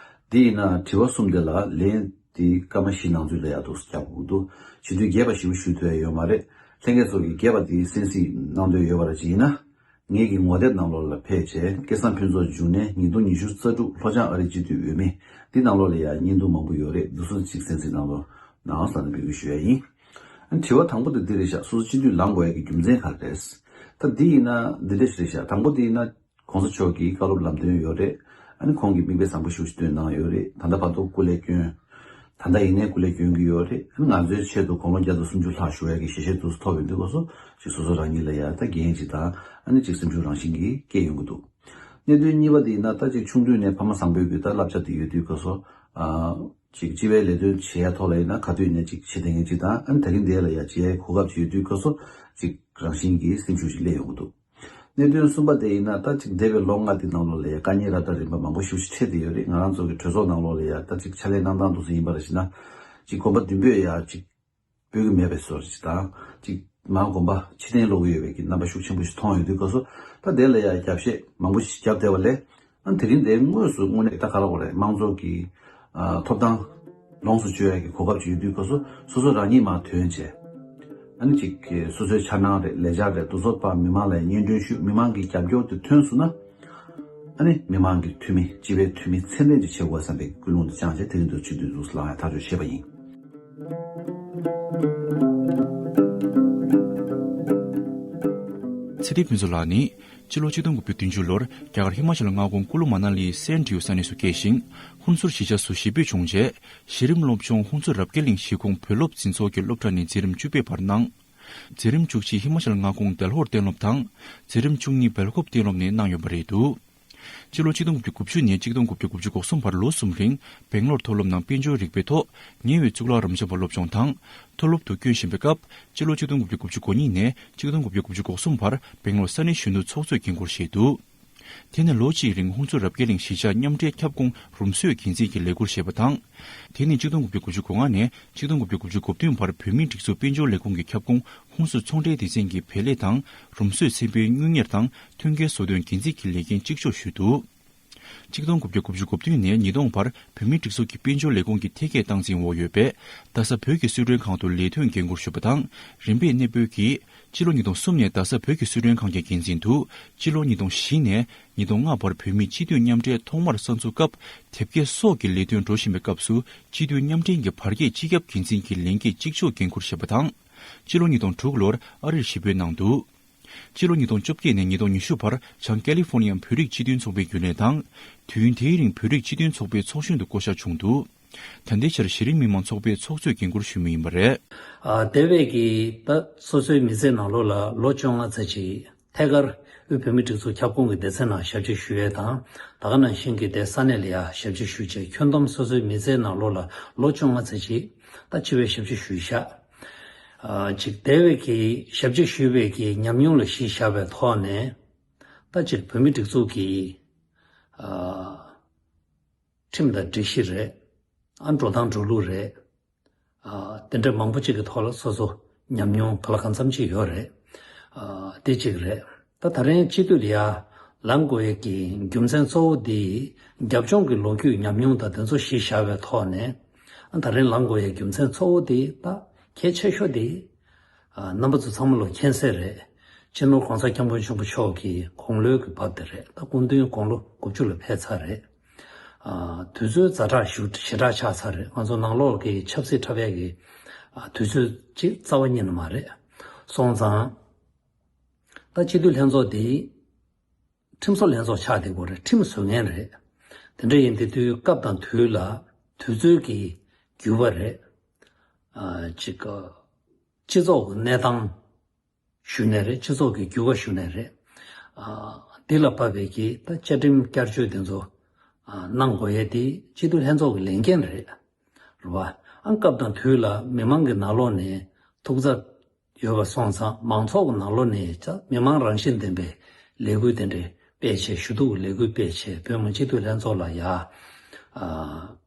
འདི་ཡིན་ན་དྲི་བ་གསུམ་དེ་ལ་ལན་དེ་སྐར་མ་བཞི་ནང་ཚུད་ལ་ཡ་འདུག་སེ་རྒྱག་དགོས་འདུག་བྱེད་དུས་རྒྱས་པ་ཞེ་པོ་ཞུ་ཐུབ་ཡ་ཡོད་མ་རེད། ལྷན་རྒྱས་ཚོ་གིས་རྒྱས་པ་དེ་གསན་གཟིགས་གནང་འདོད་ཡོད་པ་ར་ཅིག་ཡིན་ན། ངེད་ཀྱི་ངོ་དེབ་ནང་ལོགས་ལ་ཕེབས་བྱས་སྐལ་བཟང་ཕུན་ཚོགས་འབྱུང་གནས་ཉིས་སྟོང་ཉི་ཤུ་རྩ་དྲུག་ལྷོ་བྱང་ཨ་རིའི་སྤྱི་འཐུས་འོས་མི་འདི་ནང་ལོགས་ལ་ཡང་བརྙན་ཐུང་མང་པོ་ཡོད་རེད། འདི་ཚོ་གཅིག་གསན་གཟིགས་གནང་རོགས་གནང་ཟེར་ནས་འབོད་སྐུལ་ཞུ་ཡ་ཡིན། དྲི་བ་དང་པོ་དེ་འདི་རེད་ཤག་སོ་སོ་སྤྱི་འཐུས་ལངས་དགོས་ཡ་གི་རྒྱུ་མཚན་ག་རེ་རེད། ད་འདི་ཡིན་ན་འདི་འདྲ་ཞིག་རེད་ཤག་དང་པོ་འདི་ཡིན་ན་གོང་ས་མཆོག་གིས་བཀའ་སློབ་ལམ་སྟོན་ཡོད་རེད། ཨ་ནི་ཁོང་གིས་མིག་དཔེ་བཟང་པོ་ཞེ་པོ་ཅིག་སྟོན་གནང་ཡོད་རེད། ད་ལྟ་བར་དུ་སྐུ་ལས་བསྐྱོན། ད་ལྟ་ཡིན་ནའི་སྐུ་ལས་བསྐྱོན་གྱི་ཡོད་རེད། ང་ཚོའི་ཆེད་དུ་དགུང་ལོ་བརྒྱ་དང་སུམ་ཅུ་ལྷག་བཞུགས་ཡག་གི་ཞལ་བཞེས་དུ་ཐོབ་ཡོང་དུས་སྐབས་སུ་ཅིག་སོ་སོ་རང་ཉིད་ལ་ཡང་ད་འགན་ཅིག་དང་ཨ་ནི་ཅིག་སེམས་ཤུགས་རང་བཞིན་གྱིས་སྐྱེ་ཡོང་གི་འདུག་གནད་དོན་གཉིས་པ་དེ་ཡིན་ན་ད་ཅིག་ཆུང་དུས་ནས་ཕ་མ་བཟང་པོའི་གི་ད་བསླབ་བྱ་དེ་ཡོད་དུས་སྐབས་སུ་ཨ་ ཅིག་སྤྱི་པའི་ལས་དོན་བྱེད་ཡ་ཐོག་ལ་ཡིན་ན་ག་དུས་ཡིན་ན་ཅིག་བྱེད་བསྡད་མཁན་ཅིག་དང་། ཨ་ནི་ད་གིན་དེ་ལ་ཡ་བྱེད་ཡའི་གོ་སྐབས་ཅིག་ཡོད་དུས་སྐབས་སུ་ཅིག་རང་བཞིན་གྱིས་སེམས་ཤུགས་ཅིག་སླེབས་ཡོང་གི་འདུག་གནད་དོན་གསུམ་པ་དེ་ཡིན་ན། ད་ཅིག་འདས་པའི་ལོ་ལྔ་དེ་ནང་ལོགས་ལ་ཡ་དཀའ་ངལ་རབ་དང་རིམ་པ་མང་པོ་ཞིག་འཕྲད་བསྡད་ཡོད་རེད། ང་རང་ཚོ་གི་གྲོས་ཚོགས་ནང་ལོགས་ལ་ཡ་ད་ཅིག་ཕྱག་ལས་གནང་སྟངས་འདུག་སེ་ཡིན་པ་རེད་ཟེར་ན། ཅིག་གོམ་པ་མདུན་སྤོས་ཡ་ཅིག་སྤོ་གི་མེད་པའི་བཟོ་ཅིག་དང་། ཅིག་མར་གོམ་པ་ཕྱིར་འཐེན་སློག་གི་ཡོད་པའི་གི་རྣམ་པ་ཤུགས་ཆེན་པོ་ཞིག་མཐོང་ཡོང་དུས་སྐབས་སུ། ད་དེ་ལ་ཡ་རྒྱབ་བཤད་མང་པོ་ཞིག་བརྒྱབ་བསྡད་པ་ལས། ཨ་ནི་དེ་རིང་དེ་དངོས་སུ་དངོས་གནས་ད་ག་རེ་ལབ་དགོས་རེད། དམངས་གཙོ་གི་ཨ་ཐོབ་ཐང་ལོངས་སུ་སྤྱོད་ཡ་གི་གོ་སྐབས་ཅིག་ཡོད་དུས་སྐབས་སུ། སོ་སོ་རང་ཉིད་མར་ཐོན་བྱས། ཨ་ནི་ཅིག་གི་སོ་སོའི་འཆར་སྣང་རེད། ལས་འཆར་རེད། དེ་ཚོ་ཕར་མི་མང་ལ་སྙན་སྒྲོན་ཞུ། མི་མང་གི་རྒྱབ་སྐྱོར་དེ་ཐོན་སོང་ན། ཨ་ནི་མི་མང་གི་འཐུས་མི། སྤྱི་པའི་འཐུས་མི་ཚད་ལྡན་ཅིག་བྱེད་དགོས་བསམ་པའི་ཀུན་སློང་དེ་བཅངས་བྱས། དེ་རིང་དུ་ཆིག་སྟོང་དྲུག་ལ་ཡང་ཐག་གཅོད་བྱས་པ་ཡིན། ཚེ་བརྟན་ཕུན་ཚོགས་ལགས་ནི། སྤྱི་ལོ་ཆིག་སྟོང་དགུ་བརྒྱ་བདུན་ཅུ་ལོར་རྒྱ་གར་ཧི་མ་ཅལ་མངའ་ཁོངས་ཀུ་ལུ་མ་ན་ལིའི་སན་ཌིའུ་ས་གནས་སུ་སྐྱེས་ཤིང་། ཧུན་སུར་གཞིས་ཆགས་སུ་གཞིས་སྤོས་བྱུང་རྗེས། གཞི་རིམ་སློབ་སྦྱོང་ཧུན་སུར་རབ་རྒྱས་གླིང་གཞིས་ཁོངས་བོད་སློབ་འཛིན་ཚོགས་ཀྱི་སློབ་གྲྭ་ནས་འཛིན་རིམ་བཅུ་པའི་བར་གནང་། འཛིན་རིམ་བཅུ་གཅིག་ཧི་མ་ཅལ་མངའ་ཁོངས་དལ་ཧོར་གཏན་སློབ་དང་། འཛིན་རིམ་བཅུ་གཉིས་བལ་ཁོབ་གཏན་སློབ་ནས་གནང་ཡོད་པ་རེད་འདུག་སྤྱི་ལོ་ཆིག་སྟོང་དགུ་བརྒྱ་དགུ་བཅུ་ནས་ཆིག་སྟོང་དགུ་བརྒྱ་དགུ་བཅུ་གོ་གསུམ་བར་ལོ་གསུམ་རིང་སྦེང་ལོར་མཐོ་སློབ་ནང་དཔལ་འབྱོར་རིག་པའི་ཐོག་ཉེ་བའི་གཙུག་ལག་རབ་འབྱམས་པ་སློབ་སྦྱོང་དང་། མཐོ་སློབ་ཏུ་བསྐྱོད་བཞིན་པའི་སྐབས། སྤྱི་ལོ་ཆིག་སྟོང་དགུ་བརྒྱ་དགུ་བཅུ་གོ་གཉིས་ནས་ཆིག་སྟོང་དགུ་བརྒྱ་དགུ་བཅུ་གོ་གསུམ་བར་སྦེང་ལོར་ས་གནས་གཞོན་ནུ་ཚོགས་གཙོས་འགན་འཁུར་བཞེས་འདུག་དེ་ནས་ལོ་གཅིག་རིང་ཧུན་སུར་རབ་རྒྱས་གླིང་གཞིས་ཆགས་མཉམ་འབྲེལ་ཁྱབ་ཁོངས་རུམ་བཟོའི་འགན་འཛིན་གྱི་ལས་ཁུར་བཞེས་པ་དང་། དེ་ནས་ཆིག་སྟོང་དགུ་བརྒྱ་དགུ་བཅུ་གོ་ལྔ་ནས་ཆིག་སྟོང་དགུ་བརྒྱ་དགུ་བཅུ་གོ་བདུན་བར་བོད་མིའི་སྒྲིག་འཛུགས་དཔལ་འབྱོར་ལས་ཁུངས་ཀྱི་ཁྱབ་ཁོངས་ཧུན་སུར་ཚོང་འབྲེལ་སྡེ་ཚན་གྱི་བེད་ལས་དང་། རུམ་བཟོའི་ཚན་པའི་དངུལ་གཉེར་དང་མཐུན་རྐྱེན་བཟོ་སྐྲུན་འགན་འཛིན་གྱི་ལས་འགན་གཅིག་ལྕོགས་ཞུས་འདུག་ཆིག་སྟོང་དགུ་བརྒྱ་དགུ་བཅུ་གོ་བདུན་ནས་ཉིས་སྟོང་བར་བོད་མིའི་སྒྲིག་འཛུགས་ཀྱི་དཔལ་འབྱོར་ལས་ཁུངས་ཀྱི་ཐད་ཀའི་སྟངས་འཛིན་འོག་ཡོད་པའི་རྡ་ས་བོད་ཀྱི་སི་ཁྲོན་ཁང་དུ་ལས་དོན་འགན་འཁུར་ཞུས་པ་དང་། རིམ་པས་གནས་སྤོས་ཀྱིས་སྤྱི་ལོ་ཉིས་སྟོང་གསུམ་ནས་རྡ་ས་བོད་ཀྱི་སི་ཁྲོན་ཁང་གི་འགན་འཛིན་དུ། སྤྱི་ལོ་ཉིས་སྟོང་བཞི་ནས་ཉིས་སྟོང་ལྔ་བར་བོད་མིའི་སྤྱི་འཐུས་མཉམ་འབྲེལ་ཐོག་མར་གསར་འཛུགས་སྐབས། དེབ་སྐྱེལ་སོགས་ཀྱི་ལས་དོན་འགྲོ་བཞིན་པའི་སྐབས་སུ། སྤྱི་འཐུས་མཉམ་འབྲེལ་གྱི་བར་བརྒལ་སྤྱི་ཁྱབ་འགན་འཛིན་གྱི་ལས་འགན་གཅིག་ལྕོགས་འགན་འཁུར་བཞེས་པ་དང་། སྤྱི་ལོ་ཉིས་སྟོང་དྲུག་ལོར་ཨ་རིར་གཞིས་སྤོས་གནང་འདུག་སྤྱི་ལོ་ཉིས་སྟོང་བཅོ་བརྒྱད་ནས་ཉིས་སྟོང་ཉི་ཤུ་བར་བྱང་ཀེ་ལི་ཧྥོར་ནི་ཡ་བོད་རིགས་སྤྱི་མཐུན་ཚོགས་པའི་རྒྱུན་ལས་དང་། དུས་ཡུན་དེའི་རིང་བོད་རིགས་སྤྱི་མཐུན་ཚོགས་པའི་ཚོགས་གཞོན་དུ་བསྐོ་གཞག་བྱུང་འདུག་ད་ལྟའི་ཆར་གཞི་རིམ་མི་མང་ཚོགས་པའི་ཚོགས་གཙོས་འགན་འཁུར་ཞུ་མུས་ཡིན་པ་རེད། ཨ། དེ་བས་ཀྱི་ད་སོ་སོའི་མི་ཚེའི་ནང་ལོགས་ལ་ལོ་བཅོ་ལྔ་ཙམ་ཅིག་ཐད་ཀར་དབུས་བོད་མིའི་སྒྲིག་འཛུགས་ཁྱབ་ཁོངས་ཀྱི་སྡེ་ཚན་ནང་ཞབས་ཕྱི་ཞུ་ཡས་དང་། ད་ག་ནང་བཞིན་གྱི་དེ་ས་གནས་ལ་ཡང་ཞབས་ཕྱི་ཞུ་བྱས། ཁྱོན་བསྡོམས་སོ་སོའི་མི་ཚེའི་ནང་ལོགས་ལ་ལོ་བཅོ་ལྔ་ཙམ་ཅིག་ད་སྤྱི་པའི་ཞབས་ཕྱི་ཞུས་བཞག་ཨ། ཅིག་དེ་བས་ཀྱི་ཞབས་ཕྱི་ཞུས་པའི་ཀྱི་ཉམས་མྱོང་ལ་གཞི་བཞག་པའི་ཐོག་ནས། ད་ཅིག་བོད་མིའི་སྒྲིག་འཛུགས་ཀྱི་ཨ། ཁྲིམས་དང་སྒྲིག་གཞི་རེད། ཨ། འགྲོ་སྟངས་འགྲོ་ལུགས་རེད། ཨ། དེ་འདྲ་མང་པོ་ཅིག་གི་ཐོག་ལ་སོ་སོ་ཉམས་མྱོང་ག་ལ་གང་འཚམ་ཅིག་ཡོད་རེད། ཨ། དེ་གཅིག་རེད། ད་ད་རིང་སྤྱི་འཐུས་ལ་ཡ་ལངས་དགོས་ཡས་ཀྱི་རྒྱུ་མཚན་གཙོ་བོ་དེ། རྒྱབ་ལྗོངས་ཀྱི་ལོ་རྒྱུས་ཉམས་མྱོང་དང་དེ་ཚོ་གཞི་བཞག་པའི་ཐོག་ནས། ཨ། ད་རིང་ལངས་དགོས་ཡས་རྒྱུ་མཚན་གཙོ་བོ་དེ། ད་གལ་ཆེ་ཤོས་དེ། ཨ། རྣམ་པ་ཚོ་ཚང་མ་ལོ་མཁྱེན་གསལ་རེད། སྤྱི་ནོར་༸གོང་ས་༸སྐྱབས་མགོན་ཆེན་པོ་མཆོག་གི་དགུང་ལོའི་གི་བབ་དེ་རེད། ད་སྐུ་མདུན་དགུང་ལོ་དགུ་བཅུ་ལ་ཕེབས་ཚར་རེད། ཨ། དུས་ཚོད་ཛ་དྲག་ཞེ་དྲག་ཆགས་ཚར་རེད། ང་ཚོ་ནང་ལོགས་ཀྱི་ཆབ་སྲིད་འཁྲབ་ཡས་ཀྱི་ཨ། དུས་ཚོད་ཅིག་རྩ་བ་ཉིད་ནས་མ་རེད། སོང་ཙང་། ད་སྤྱི་འཐུས་ལྷན་ཚོགས་འདི་ཁྲིམས་བཟོ་ལྷན་ཚོགས་ཆགས་བསྡད་ཡོད་རེད། ཁྲིམས་བཟོ་མཁན་རེད། དེ་འདྲ་ཡིན་དུས་དུས་སྐབས་དང་དུས་ལ་དུས་ཚོད་ཀྱི་འགྱུར་བ་རེད། ཨ། ཅིག་སྤྱི་ཚོགས་ཀྱི་གནས་སྟངས་ཞུ་ནས་རེད། སྤྱི་ཚོགས་ཀྱི་འགྱུར་བ་ཞུ་ནས་རེད། ཨ། འདི་ལ་བབ་པའི་གི་ད་བཅའ་ཁྲིམས་བསྐྱར་བཅོས་དེ་ཚོ་ཨ། གནང་དགོས་ཡས་དེ་སྤྱི་འཐུས་ལྷན་ཚོགས་ཀྱི་ལས་འགན་རེད། རེད་བ། ཨ། སྐབས་དང་དུས་ལ་མི་མང་གི་ནང་ལོགས་ནས་ཐུགས་འཚབ་ཡོད་པ་སོང་ཙང་། མང་ཚོགས་ཀྱི་ནང་ལོགས་ནས་ཀྱང་མི་མང་རང་བཞིན་ལྡན་པའི་ལས་འགུལ་དེ་འདྲ་སྤེལ་བྱས། ཞུ་གཏུག་གི་ལས་འགུལ་སྤེལ་བྱས། བོད་མི་སྤྱི་འཐུས་ལྷན་ཚོགས་ལ་ཡ། ཨ།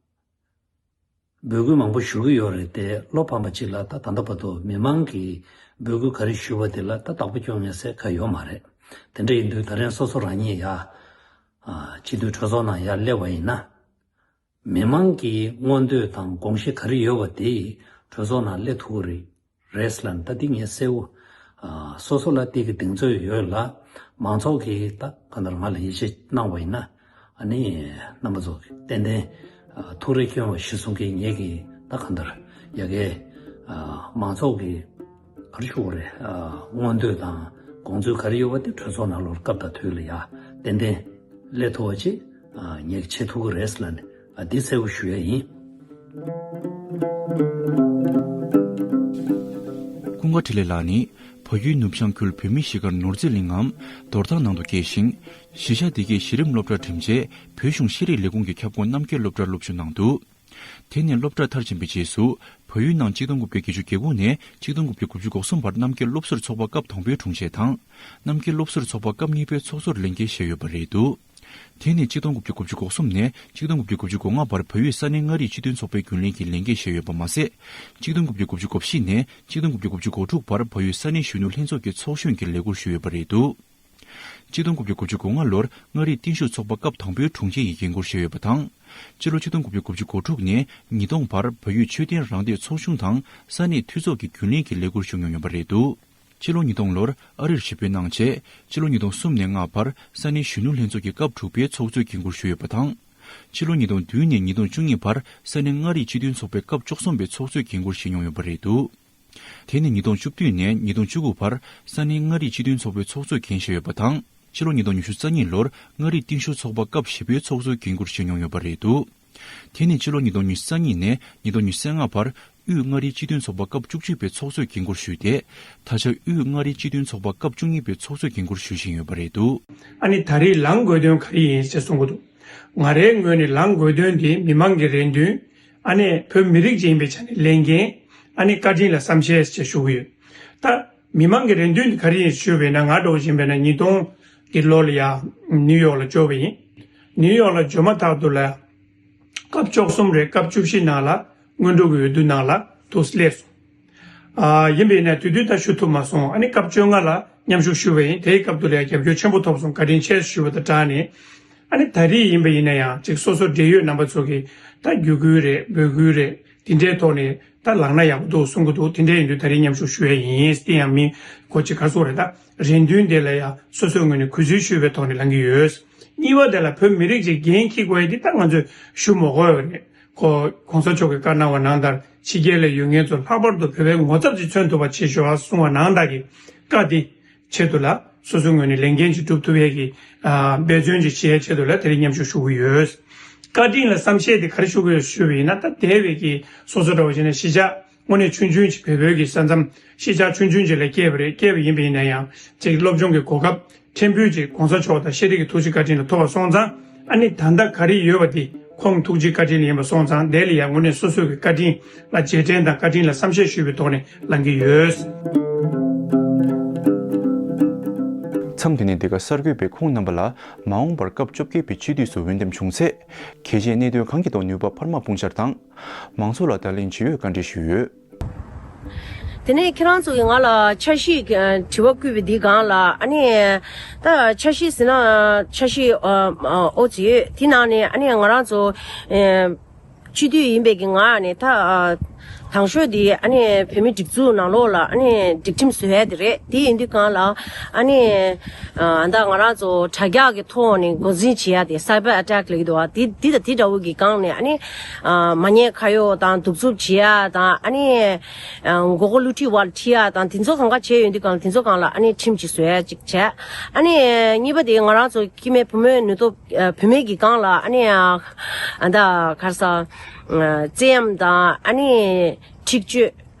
འབོད་སྐུལ་མང་པོ་ཞུ་གི་ཡོད་རེད་དེ། བློ་ཕམ་པ་ཅིག་ལ་ད་ད་ལྟ་བར་དུ་མི་མང་གིས་འབོད་སྐུལ་ག་རེ་ཞུས་པ་དེ་ལ་ད་བདག་པོ་སྐྱོན་ཡས་ས་གང་ཡོད་མ་རེད། དེ་འདྲ་ཡིན་དུས་ད་རིང་སོ་སོ་རང་ཉིད་ཡ། ཨ། སྤྱི་འཐུས་གྲོས་ཚོགས་ནང་ཡར་སླེབས་པ་ཡིན་ན། མི་མང་གི་མངོན་འདོད་དང་དགོངས་གཞི་ག་རེ་ཡོད་པ་དེ་གྲོས་ཚོགས་ནང་སླེབས་ཐུབ་ཀྱི་རེད། རེད་ལབ་ནས། ད་འདི་ངས་གསལ་བོ། ཨ། སོ་སོ་ལ་དེ་གི་གདེང་ཚོད་ཡོད་ལ། མང་ཚོགས་ཀྱིས་ད་གང་ལྟར་ང་ལ་ཡིད་ཆེས་གནང་བ་ཡིན་ན། ཨ་ནི་རྣམ་པ་ཚོ་གིས་ཏན་ཏན། ཨ། ཐུགས་རེ་སྐྱོན་པ་ཞིག་གསུང་གི། ངེད་ཀྱིས་ད་གང་ལྟར་ཡ་གི། ཨ། མང་ཚོགས་ཀྱི་ག་རེ་ཞུ་དགོས་རེད། ཨ། མངོན་འདོད་དང་དགོངས་ཚུལ་ག་རེ་ཡོད་པ་དེ་གྲོས་ཚོགས་ནང་ལོགས་སྐབས་དང་དུས་ལ་ཡ་ཏན་ཏན་སླེབས་ཐུབ་པ་ཅིག་ཨ། ངས་བྱེད་ཐུབ་ཀྱི་རེད་ལབ་ནས། ཨ། འདི་གསལ་བོ་ཞུ་ཡ་ཡིན། ཀུན་དགའ་འཕྲིན་ལས་ལགས་ནི་བལ་ཡུལ་ནུབ་བྱང་ཁུལ་བོད་མིའི་གཞིས་སྒར་ནོར་རྫི་གླིང་ངམ་རྡོར་ཐང་ནང་དུ་སྐྱེས་ཤིང་། གཞིས་ཆགས་འདི་གའི་གཞི་རིམ་སློབ་གྲྭ་འགྲིམས་རྗེས། བོད་གཞུང་ཤེས་རིག་ལས་ཁུངས་ཀྱི་ཁྱབ་ཁོངས་རྣམ་རྒྱལ་སློབ་གྲྭར་སློབ་ཞུགས་གནང་འདུག་དེ་ནས་སློབ་གྲྭ་མཐར་ཕྱིན་པའི་རྗེས་སུ། བལ་ཡུལ་ནང་གཅིག་སྟོང་དགུ་བརྒྱ་བརྒྱད་ཅུ་གྱ་དགུ་ནས་གཅིག་སྟོང་དགུ་བརྒྱ་དགུ་བཅུ་གོ་གསུམ་བར་རྣམ་རྒྱལ་སློབ་ཟུར་ཚོགས་པ་སྐབས་དང་པོའི་དྲུང་ཆེ་དང་། རྣམ་རྒྱལ་སློབ་ཟུར་ཚོགས་པ་སྐབས་གཉིས་པའི་ཚོགས་ཟུར་ལས་འགན་བཞེས་ཡོད་པ་རེད་འདུག་དེ་ནས་གཅིག་སྟོང་དགུ་བརྒྱ་དགུ་བཅུ་གོ་གསུམ་ནས་གཅིག་སྟོང་དགུ་བརྒྱ་དགུ་བཅུ་གོ་ལྔ་བར་བལ་ཡུལ་ས་གནས་མངའ་རིས་སྤྱི་མཐུན་ཚོགས་པའི་རྒྱུན་ལས་ཀྱི་ལས་འགན་བཞེས་ཡོད་པ་མ་ཟད། གཅིག་སྟོང་དགུ་བརྒྱ་དགུ་བཅུ་གོ་བཞི་ནས་གཅིག་སྟོང་དགུ་བརྒྱ་དགུ་བཅུ་གོ་དྲུག་བར་བལ་ཡུལ་ས་གནས་གཞོན་ནུ་ལྷན་ཚོགས་ཀྱི་ཚོགས་གཞོན་གྱི་ལས་ཁུར་ཞུས་ཡོད་པ་རེད་འདུག་གཅིག་སྟོང་དགུ་བརྒྱ་དགུ་བཅུ་གོ་ལྔ་ལོར་མངའ་རིས་བརྟན་བཞུགས་ཚོགས་པ་སྐབས་དང་པོའི་དྲུང་ཆེ་ཡི་འགན་འཁུར་བཞེས་ཡོད་པ་དང་། སྤྱི་ལོ་གཅིག་སྟོང་དགུ་བརྒྱ་དགུ་བཅུ་གོ་དྲུག་ནས་ཉིས་སྟོང་བར་བལ་ཡུལ་ཆོས་ལྡན་རང་བདེན་ཚོགས་ཆུང་དང་ས་གནས་འཐུས་ཚོགས་ཀྱི་རྒྱུན་ལས་ཀྱི་ལས་ཁུར་ཞུ་མྱོང་ཡོད་པ་རེད་འདུག་སྤྱི་ལོ་ཉིས་སྟོང་ལོར་ཨ་རིར་ཞི་རྒོལ་གནང་རྗེས། སྤྱི་ལོ་ཉིས་སྟོང་གསུམ་ནས་ལྔ་བར་ས་གནས་གཞོན་ནུ་ལྷན་ཚོགས་ཀྱི་སྐབས་དྲུག་པའི་ཚོགས་གཙོའི་འགན་འཁུར་ཞུས་ཡོད་པ་དང་། སྤྱི་ལོ་ཉིས་སྟོང་བདུན་ནས་ཉིས་སྟོང་བཅུ་གཉིས་བར་ས་གནས་མངའ་རིས་སྤྱི་མཐུན་ཚོགས་པའི་སྐབས་བཅུ་གསུམ་པའི་ཚོགས་གཙོའི་འགན་འཁུར་བཞེས་མྱོང་ཡོད་པ་རེད་འདུག་དེ་ནས་ཉིས་སྟོང་བཅུ་བདུན་ནས་ཉིས་སྟོང་བཅུ་དགུ་བར་ས་གནས་མངའ་རིས་སྤྱི་མཐུན་ཚོགས་པའི་ཚོགས་གཙོའི་འགན་བཞེས་ཡོད་པ་དང་། སྤྱི་ལོ་ཉིས་སྟོང་ཉི་ཤུ་རྩ་གཉིས་ལོར་མངའ་རིས་བརྟན་བཞུགས་ཚོགས་པ་སྐབས་བཞི་པའི་ཚོགས་གཙོའི་འགན་འཁུར་བཞེས་མྱོང་ཡོད་པ་རེད་འདུག་དེ་ནས་སྤྱི་ལོ་ཉིས་སྟོང་ཉི་ཤུ་རྩ་གཉིས་ནས་ཉིས་སྟོང་ཉི་ཤུ་རྩ་ལྔ་བར་དབུས་མངའ་རིས་སྤྱི་མཐུན་ཚོགས་པ་སྐབས་བཅུ་གཅིག་པའི་ཚོགས་གཙོའི་འགན་འཁུར་ཞུས་ཏེ། ད་ཆ་དབུས་མངའ་རིས་སྤྱི་མཐུན་ཚོགས་པ་སྐབས་བཅུ་གཉིས་པའི་ཚོགས་གཙོའི་འགན་འཁུར་ཞུ་བཞིན་ཡོད་པ་རེད་འདུག་ཨ་ནི་ད་རེས་ལངས་དགོས་དོན་ག་རེ་ཡིན་ཞེས་གསུང་གི་འདུག་ང་རའི་ངོས་ནས་ལངས་དགོས་དོན་དེ་མི་མང་གི་རེ་འདུན། ཨ་ནི་བོད་མི་རིགས་ཅིག་ཡིན་པའི་ཆ་ནས་ལས་འགན། ཨ་ནི་བཀའ་དྲིན་ལ་བསམ་ཤེས་ཞེས་ཞུ་གི་ཡོད། ད་མི་མང་གི་རེ་འདུན་དེ་ག་རེ་ཡིན་ཞུས་པས་ན། ང་འདྲ་བོ་ཅིག་ཡིན་པས་ན་ཉིས་སྟོང་གི་ལོ་ལ་ཡ་ནིའུ་ཡོག་ལ་འབྱོར་བ་ཡིན། ནིའུ་ཡོག་ལ་འབྱོར་མ་ཐག་ཏུ་ལ་སྐབས་བཅུ་གསུམ་རེད། སྐབས་བཅུ་བཞི་ནང་ལ་སྔོན་འགྲོ་གི་འོས་བསྡུ་ནང་ལ་ཐུགས་སླེབས་སོང་། ཨ་ཡིན་པས་ན་དེ་དུས་ད་ཞུ་ཐུབ་མ་སོང་། ཨ་ནི་སྐབས་བཅོ་ལྔ་ལ་མཉམ་ཞུགས་ཞུས་པ་ཡིན། དེའི་སྐབས་དུ་ལ་རྒྱབ་སྐྱོར་ཆེན་པོ་ཐོབ་སོང་། བཀའ་དྲིན་ཆེ་ཞུ་བ་དང་སྦྲགས་ནས། ཨ་ནི་ད་རེས་ཡིན་པ་ཡིན་ན་ཡང་ཅིག་སོ་སོ་འབྲེལ་ཡོད་རྣམ་པ་ཚོ་གིས་ད་བརྒྱུད་སྐུལ་རེད། འབོད་སྐུལ་རེད། དེ་འདྲའི་ཐོག་ནས་ད་ལངས་ན་ཡག་པོ་འདུག་གསུང་གི་འདུག་དེ་འདྲ་ཡིན་དུས་ད་རེས་མཉམ་ཞུགས་ཞུ་ཡ་ཡིན། དེ་ཡང་མི་གོ་ཅིག་ག་སོགས་རེད། ད་རེ་འདུན་དེ་ལ་ཡང་སོ་སོའི་ངོས་ནས་གུས་བརྩི་ཞུས་པའི་ཐོག་ནས་ལངས་ཀྱི་ཡོད། གཉིས་པ་དེ་ལ་བོད་མི་རིགས་ཀྱི་འགན་འཁྱེར་དགོས་ཡ་འདི་ད་ང་ཚོས་ཞུ་མ་དགོས་པ་རེད། ཁོ་གོང་ས་མཆོག་གིས་བཀའ་གནང་བ་ནང་ལྟར་ཕྱི་རྒྱལ་ལ་ཡོད་མཁན་ཚོ་ལྷག་པར་དུ་བོད་པའི་ངོ་ཚབ་ཅིག་མཚོན་ཐུབ་པ་བྱེད་ཤོག་ཨ་གསུང་བ་ནང་ལྟར་གྱི་བཀའ་འདི་ཆེད་དུ་ལ་སོ་སོའི་ངོས་ནས་ལས་འགན་ཅིག་སྒྲུབ་ཐུབ་ཡས་ཀྱི་ཨ་འབད་བརྩོན་ཅིག་བྱེད་ཡས་ཆེད་དུ་ལ་དེ་རིང་མཉམ་ཞུགས་ཞུ་གི་ཡོད། བཀའ་དྲིན་ལ་བསམ་ཤེས་དེ་ག་རེ་ཞུ་གི་ཡོད་ཞུས་པ་ཡིན་ན། ད་འདས་པའི་གི་སོ་སོ་འདྲ་བོ་བྱས་ན་གཞིས་ཆགས་དངོས་གནས་ཆུང་ཆུང་ཅིག་བོད་བོད་ཀྱི་ས་མཚམས་གཞིས་ཆགས་ཆུང་ཆུང་ཅིག་ལ་སྐྱེས་པ་རེད། སྐྱེས་པ་ཡིན་པ་ཡིན་ན་ཡང་ཅིག་སློབ་སྦྱོང་གི་གོ་སྐབས་ཕྲན་བུ་ཅིག་གོང་ས་མཆོག་དང་ཤེས་རིག་གི་ཐུགས་རྗེ་བཀའ་དྲིན་ལ་ཐོབ་པ་སོང་ཙང་། ཨ་ནི་ད་ལྟ་ག་རེ་ཡོད་པ་དེ་ཁོང་ཐུགས་རྗེ་བཀའ་དྲིན་ལ་ཡིན་པ་སོང་ཙང་། དེ་ལ་ཡང་དངོས་གནས་སོ་སོ་གི་བཀའ་དྲིན་ལ་རྗེས་དྲན་དང་བཀའ་དྲིན་ལ་བསམ་ཤེས་ཞུས་པའི་ཐོག་ནས་ལངས་ཀྱི་ཡོད། མཚམས་དེ་ནས་འདི་ག་གསར་འགོད་པས་ཁོང་རྣམ་པ་ལ་མ་འོངས་པར་སྐབས་བཅོ་བརྒྱད་པའི་སྤྱི་འཐུས་སུ་འོས་འདེམས་བྱུང་ཚེ། གལ་ཆེའི་གནད་དོན་གང་གི་ཐོག་ནུས་པ་འཕར་མ་སྤུངས་འཆར་དང་། མང་ཚོགས་ལ་བརྡ་ལན་ཇི་ཡོད་བཀའ་འདྲི་ཞུས་ཡོད། དེ་ནས་ཁྱེད་རང་ཚོ་གིས་ང་ལ་འཆར་གཞི་དྲི་བ་བསྐུལ་བའི་འདི་སྒང་ལ། ཨ་ནི་ད་འཆར་གཞི་ཟེར་ན་འཆར་གཞི་ཨོ་ཙི་ཡོད། དེ་ནང་ནས་ཨ་ནི་ང་རང་ཚོ་སྤྱི་འཐུས་ཡིན་པའི་གི་ང་ནས་ད་དང་ཤོས་དེ་ཨ་ནི་བོད་མི་སྒྲིག་འཛུགས་ནང་ལོགས་ལ་ཨ་ནི་སྒྲིག་ཁྲིམས་བཟོ་ཡ་དེ་རེད། དེ་ཡིན་དུས་སྒང་ལ་ཨ་ནི། ཨ་ད་ང་རང་ཚོ་དྲ་རྒྱ་གི་ཐོག་ནས་འགོ་འཛིན་བྱེད་ཡ་དེ་cyber attack་ལབ་ཀྱི་འདུག་བ། དེ་དེ་དང་དེ་འདྲ་བོ་གི་སྒང་ནས་ཨ་ནི་ཨ་མ་ཉེས་ཁ་གཡོགས་དང་གདུག་རྩུབ་བྱེད་ཡ་དང་། ཨ་ནི་ཨ་མགོ་སྐོར་བསླུ་བྲིད་འོག་ལ་ཁྲིད་ཡ་དང་། དེ་ཚོ་གང་ག་བྱས་ཡོང་དུས་སྒང་ལ་དེ་ཚོ་སྒང་ལ་ཨ་ནི་ཁྲིམས་ཅིག་བཟོ་ཡ་ཅིག་བྱས། ཨ་ནི་གཉིས་པ་དེ་ང་རང་ཚོ་སྐྱེ་དམན་བུ་མོའི་ནུས་སྟོབས་ཨ་བུད་མེད་ཀྱི་སྒང་ལ་ཨ་ནི་ཨ་ད་ག་རེ་ཟ་བཙན་གཡེམ་དང་ཨ་ནི་འཁྲིག་སྤྱོད།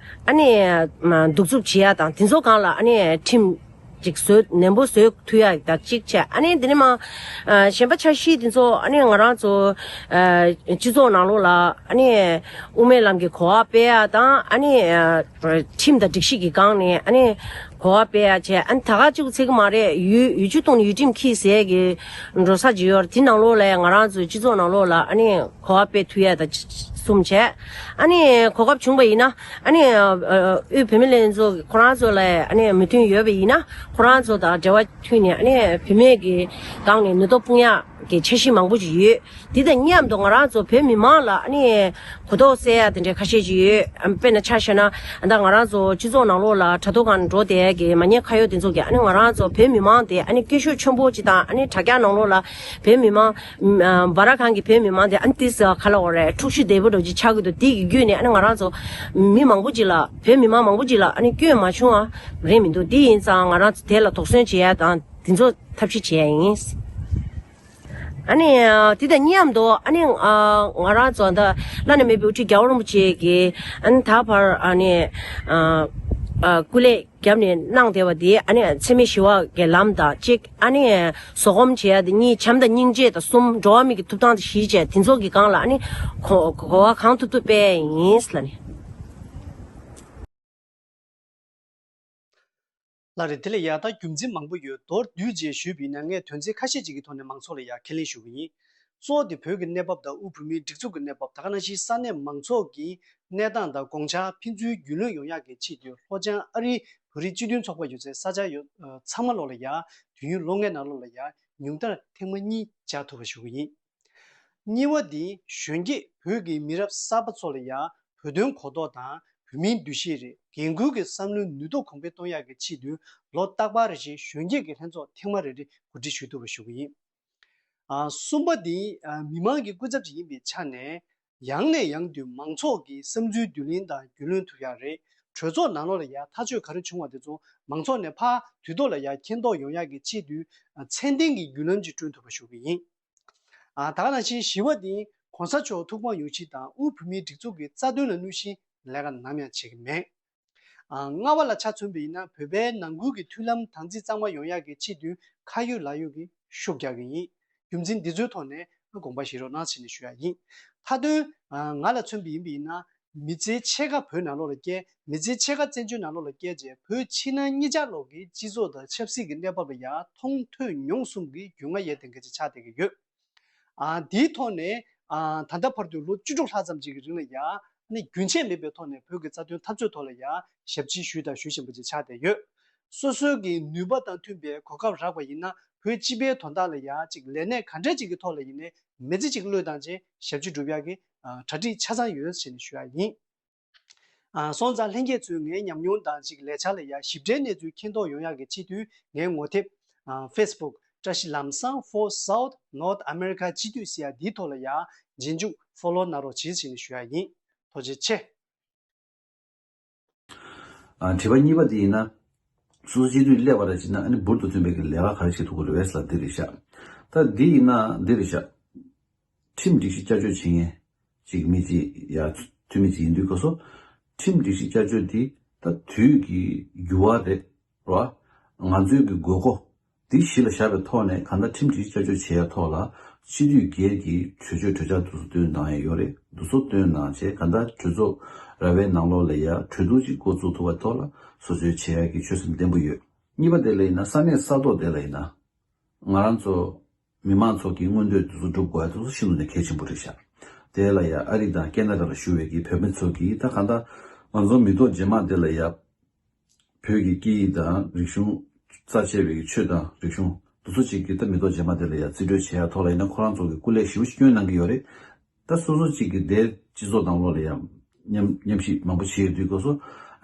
ཨ་ནི་མ་གདུག་རྩུབ་བྱེད་ཡ་དང་དེ་ཚོ་སྒང་ལ་ཨ་ནི་ཁྲིམས་ཅིག་བཟོ་ནན་པོ་བཟོ་ཐུབ་ཡ་དང་གཅིག་བྱས། ཨ་ནི་དེ་ནས་མ་ཨ་གཞན་པ་འཆར་གཞི་དེ་ཚོ་ཨ་ནི་ང་རང་ཚོ་ཨ་སྤྱི་ཚོགས་ནང་ལོགས་ལ་ཨ་ནི་དབུ་མའི་ལམ་གྱི་གོ་བ་སྤེལ་ཡ་དང་། ཨ་ནི་ཨ་ཁྲིམས་དང་སྒྲིག་གཞི་གི་སྒང་ནས་ཨ་ནི་གོ་བ་སྤེལ་ཡ་བྱས། ཨ་ནི་ད་ག་གཅིག་པུ་ཚིག་གི་མ་རེད། ཡུལ་ཡུལ་ཆུ་བཏུང་ནས་ཡུལ་ཁྲིམས་འཁྱེར་ཟེར་གི་འགྲོ་ས་ཅིག་ཡོད་རེད། དེ་ནང་ལོགས་ལ་ང་རང་ཚོ་སྤྱི་ཚོགས་ནང་ལོགས་ལ་ཨ་ནི་གོ་བ་སྤེལ་ཐུབ་ཡ་དང་གསུམ་བྱས། ཨ་ནི་གོ་སྐབས་བྱུང་བ་ཡིན་ན་ཨ་ནི་ཨ་དབུས་བུད་མེད་ལྷན་ཚོགས་ཁོ་རང་ཚོ་ལ་ཨ་ནི་མོས་མཐུན་ཡོད་པ་ཡིན་ན་ཁོ་རང་ཚོ་དང་འབྲེལ་བ་མཐུད་ནས་ཨ་ནི་བུད་མེད་ཀྱི་སྒང་ནས་ནུས་སྟོབས་སྤུངས་ཡག་གི་འཆར་གཞི་མང་པོ་ཞིག་ཡོད། དེ་དང་མཉམ་དུ་ང་རང་ཚོ་བོད་མི་མང་ལ་ཨ་ནི་གོ་རྟོགས་སད་ཡག་དེ་འདྲའི་ཁ་ཤས་ཅིག་ཡོད། ཨ་དཔེར་ན་ཆ་བཞག་ན་ཨ་ད་ང་རང་ཚོ་སྤྱི་ཚོགས་ནང་ལོགས་ལ་དྲ་ཐོག་སྒང་ནས་འགྲོ་བསྡད་ཡག་གི་མ་ཉེས་ཁ་གཡོག་དེ་ཚོ་གིས་ཨ་ནི་ང་རང་ཚོ་བོད་མི་མང་དེ་ཨ་ནི་སྐད་ཤུགས་ཆེན་པོ་ཅིག་དང་། ཨ་ནི་དྲ་རྒྱ་ནང་ལོགས་ལ་བོད་མི་མང་ཨ་སྦ་ར་ཁང་གི་བོད་མི་མང་དེ་ཨ་ནི་ཏིས་ག་ལ་འོ་རེད། འཁྲུག་གཞི་བདེ་པོ་འདྲ་ཅིག་ཆགས་ཀྱི་འདུག་དེ་གི་བརྒྱུད་ནས་ཨ་ནི་ང་རང་ཚོ་མི་མང་པོ་ཅིག་ལ་བོད་མི་མང་མང་པོ་ཅིག་ལ་ཨ་ནི་སྐྱོན་མ་བྱུང་བ་རེད་མི་འདུག་དེ་ཡིན་ཙང་ང་རང་ཚོ་དེ་ལ་དོགས་ཟོན་བྱེད་ཡ་དང་དེ་ཚོ་ཐབས་ཤེས་བྱེད་ཡ་ཡིན། ཨ་ནི་དེ་དང་མཉམ་དུ་ཨ་ནི་ང་རང་ཚོ་ད་བླ་ན་མེད་པའི་དབུ་ཁྲིད་རྒྱལ་བ་རིན་པོ་ཆེ་གིས་ཨ་ནི་ད་བར་ཨ་ནི་ ཨ་སྐུ་ལས་བརྒྱབ་ནས་གནང་བསྡད་པ་དེ་ཨ་ནི་འཚེ་མེད་ཞི་བ་གི་ལམ་དང་གཅིག་ཨ་ནི་བཟོད་སྒོམ་བྱེད་ཡ་དེ་གཉིས་བྱམས་དང་སྙིང་རྗེ་དང་གསུམ་འགྲོ་བ་མི་གི་ཐོབ་ཐང་དེ་བཞི་བྱས་དེ་ཚོ་གི་སྒང་ལ་ཨ་ནི་གོ་གོ་བ་གང་ཐུབ་ཐུབ་སྤེལ་ཡ་ཡིན་ལབ་ནས། ལགས་རེད། དེ་ལ་ཡ་ད་རྒྱུ་མཚན་མང་པོ་ཡོད། མདོར་བསྡུས་བྱས་ཞུས་པ་ཡིན་ན་ངས་དོན་ཚན་ཁ་ཤས་ཅིག་གི་ཐོག་ནས་མང་ཚོགས་ལ་ཡ་ཁས་ལེན་ཞུ་གི་ཡིན། གཙོ་བོ་དེ་བོད་ཀྱི་གནས་བབ་དང་དབུས་བོད་མིའི་སྒྲིག་འཛུགས་ཀྱི་གནས་བབ་ད་ག་ནང་བཞིན་ས་གནས་མང་ཚོགས་ཀྱི་གནས་སྟངས་དང་དགོངས་འཆར་ཕན་ཚུན་རྒྱུས་ལོན་ཡོང་ཡག་གི་ཆེད་དུ་ལྷོ་བྱང་ཨ་རིའི་བོད་རིགས་སྤྱི་མཐུན་ཚོགས་པ་ཡོད་སའི་ས་ཆ་ཡོད་ཚང་མ་ལོག་ལ་ཡ་དུས་ཡུན་ལོ་ལྔའི་ནང་ལོགས་ལ་ཡ་ཉུང་མཐར་ཐེངས་མ་གཉིས་བཅར་ཐུབ་པ་ཞུ་གི་ཡིན། གཉིས་པ་དེ་གཞོན་སྐྱེས་བོད་ཀྱི་མི་རབས་གསར་པ་ཚོ་ལ་ཡང་བོད་དོན་གོ་རྟོགས་དང་བོད་མིའི་འདུ་ཤེས་རེད། འགན་ཁུར་གྱི་བསམ་བློའི་ནུས་སྟོབས་གོང་འཕེལ་གཏོང་ཡག་གི་ཆེད་དུ་ལོ་རྟག་པར་རེ་བཞིན་གཞོན་སྐྱེས་ཀྱི་ལྷན་ཚོགས་ཐེངས་མ་རེ་རེ་གོ་སྒྲིག་ཞུ་ཐུབ་པ་ཞུ་གི་ཡིན། ཨ་གསུམ་པ་དེ་ཨ་མི་མང་གི་སྐུ་ཚབ་ཅིག་ཡིན་པའི་ཆ་ནས་ཡང་ནས་ཡང་དུ་མང་ཚོགས་ཀྱི་བསམ་ཚུལ་བསྡུ་ལེན་དང་རྒྱུས་ལོན་ཐུབ་ཡག་རེད། གྲོས་ཚོགས་ནང་ལོགས་ལ་ཡང་ཐག་གཅོད་ག་རེ་བྱུང་བ་དེ་ཚོ་མང་ཚོགས་ནས་ཕར་དུས་ཐོག་ལ་ཡང་མཁྱེན་རྟོགས་ཡོང་ཡག་གི་ཆེད་དུ་ཨ་ཚད་ལྡན་གྱི་བརྒྱུད་ལམ་ཅིག་བསྐྲུན་ཐུབ་པ་ཞུ་གི་ཡིན། ཨ་ད་ག་ནང་བཞིན་བཞི་པ་དེ་གོང་ས་མཆོག་ཐུགས་ཕམ་ཡོང་ཕྱིར་དང་དབུས་བོད་མིའི་སྒྲིག་འཛུགས་ཀྱི་རྩ་དོན་ལ་གནོད་ཕྱིར་ལས་ཀ་ནམ་ཡང་བྱེད་ཀྱི་མེད། ཨ་ལྔ་པ་ལ་ཆ་མཚོན་པ་ཡིན་ན་བོད་པའི་ནང་ཁུལ་གྱི་མཐུན་ལམ་དམ་ཚིག་གཙང་མ་ཡོང་ཡག་གི་ཆེད་དུ་ཁ་ཡོད་ལག་ཡོད་ཀྱིས་ཤུགས་རྒྱག་གི་ཡིན། རྒྱུ་མཚན་འདི་ཚོའི་ཐོག་ནས་དགོངས་པ་བཞེས་རོགས་གནང་ཞེས་ནས་ཞུ་ཡག་ཡིན། མཐའ་དོན་ཨ་ང་ལ་མཚོན་པ་ཡིན་པ་ཡིན་ན། མི་ཚེ་ཕྱེད་ཀ་བོད་ནང་ལོགས་ལ་བསྐྱལ། མི་ཚེ་ཕྱེད་ཀ་བཙན་བྱོལ་ནང་ལོགས་ལ་བསྐྱལ་རྗེས་བོད་ཕྱི་ནང་གཉིས་ཆ་ལོགས་ཀྱི་སྤྱི་ཚོགས་དང་ཆབ་སྲིད་ཀྱི་གནས་བབ་ལ་ཡང་མཐོང་ཐོས་མྱོང་གསུམ་གྱི་རྒྱུས་མངའ་ཡོད་མཁན་ཅིག་ཆགས་བསྡད་ཀྱི་ཡོད། ཨ་དེའི་ཐོག་ནས་ཨ་ད་ལྟ་བར་དུ་ལོ་བཅུ་དྲུག་ལྷག་ཙམ་ཅིག་གི་རིང་ལ་ཡང་ནི་རྒྱུན་ཆད་མེད་པའི་ཐོག་ནས་བོད་ཀྱི་རྩ་དོན་འཐབ་རྩོད་ཐོག་ལ་ཡང་ཞབས་ཕྱི་ཞུས་དང་ཞུ་བཞིན་པ་ཅིག་ཆགས་བསྡད་ཡོད། སོ་སོའི་གི་ནུས་པ་དང་མཐུན་པའི་གོ་སྐབས་རག་པ་ཡིན་ན་བོད་སྤྱི་པའི་དོན་དག་ལ་ཡང་ཅིག་ལས་གནས་ག་འདྲ་ཅིག་གི་ཐོག་ལ་ཡིན་ནའི་མི་ཚེ་ཅིག་བློས་བཏང་རྗེས་ཞབས་ཕྱི་སྒྲུབ་ཡག་གི་ཨ་གྲ་སྒྲིག་ཆ་ཚང་ཡོད་ཟེར་ནས་ཞུ་ཡག་ཡིན། ཨ་སོང་ཙང་ལྷན་རྒྱས་ཚོས་ངའི་ཉམས་མྱོང་དང་ཅིག་ལས་འཆར་ལ་ཡང་ཞིབ་ཕྲའི་གནས་ཚུལ་མཁྱེན་རྟོགས་ཡོང་ཡག་གི་ཆེད་དུ་ངའི་ངོ་དེབ་ཨ་Facebook བཀྲ་ཤིས་ལམ་བཟང་for South North America སྤྱི་འཐུས་ཟེར་ཡག་འདིའི་ཐོག་ལ་ཡང་རྗེས་འཇུག་follow གནང་རོགས་བྱེད་ཟེར་ནས་ཞུ་ཡག་ཡིན། ཐུགས་རྗེ་ཆེ། ཨ་དྲི་བ་གཉིས་པ་དེ་ཡིན་ན། སོ་སོ་སྤྱི་འཐུས་སླེབས་པ་རེད་ཅེ་ན་ཨ་ནི་འབུར་དུ་ཐོན་པའི་གི་ལས་ཀ་ག་རེ་བྱེད་ཐུབ་ཀྱི་རེད་ཟེར་འདི་རེད་ཤག་ད་འདི་ཡིན་ན་འདི་རེད་ཤག་ཁྲིམས་སྒྲིག་གཞི་བསྐྱར་བཅོས་བྱེད་མཁན་ཅིག་མི་ཅིག་ཡ་འཐུས་མི་ཅིག་ཡིན་དུས་སྐབས་སུ་ཁྲིམས་སྒྲིག་གཞི་བསྐྱར་བཅོས་འདི་ད་དུས་ཀྱི་འགྱུར་བ་རེད་ར། ང་ཚོའི་གི་དགོས་མཁོ་འདི་གཞི་ལ་བཞག་པའི་ཐོག་ནས་གང་ལྟར་ཁྲིམས་སྒྲིག་གཞི་བསྐྱར་བཅོས་བྱེད་ཡ་ཐོག་ལ་སྤྱི་འཐུས་སྒེར་གྱི་གྲོས་ཆོད་གྲོས་འཆར་དེ་ཚོ་བཏོན་གནང་ཡ་ཡོད་རེད། དེ་ཚོ་བཏོན་གནང་བྱས་གང་ལྟར་གྲོས་ཚོགས་ར་བའི་ནང་ལོགས་ལ་ཡ་གྲོས་བསྡུར་ཅིག་འགོ་བཙུགས་ཐུབ་པའི་ཐོག་ལ་སོ་སོའི་བྱེད་ཡ་གི་ཆོད་སེམས་བརྟན་པོ་ཡོད། གཉིས་པ་དེ་ལ་ཡིན་ན་ས་གནས་ས་ཐོག་དེ་ལ་ཡིན་ན་ང་རང་ཚོ་མི་མང་ཚོ་གི་མངོན་འདོད་དེ་ཚོ་སྒྲུབ་དགོས་ཡ་དེ་ཚོ་ཤིན་ཏུ་ནས་གལ་ཆེན་པོ་རེད་ཤག་དེ་ལ་ཡ་ཨ་རི་དང་ཁེ་ན་ཌ་ལ་བཞུགས་པའི་གི་བོད་མི་ཚོ་གིས་ད་གང་ལྟར་ང་ཚོ་མི་ཐོག་རྗེས་མ་དེ་ལ་ཡ་བོད་ཀྱི་སྐད་ཡིག་དང་རིག་གཞུང་རྩ་ཆེ་བའི་ཆོས་དང་རིག་གཞུང་དེ་ཚོ་གཅིག་གི་ད་མི་ཐོག་རྗེས་མ་དེ་ལ་ཡང་རྩིས་སྤྲོད་བྱེད་ཡག་ཐོག་ལ་ཡིན་ན་ཁོ་རང་ཚོ་གི་སྐུ་ལས་ཞེ་པོ་ཞིག་བསྐྱོན་གནང་གི་ཡོད་རེད། ད་སོ་སོ་གཅིག་གི་དེ་སྤྱི་ཚོགས་ནང་ལོགས་ལ་ཡང་མཉམ་མཉམ་ཞུགས་མང་པོ་བྱེད་ཡོད་དུས་སྐབས་སུ་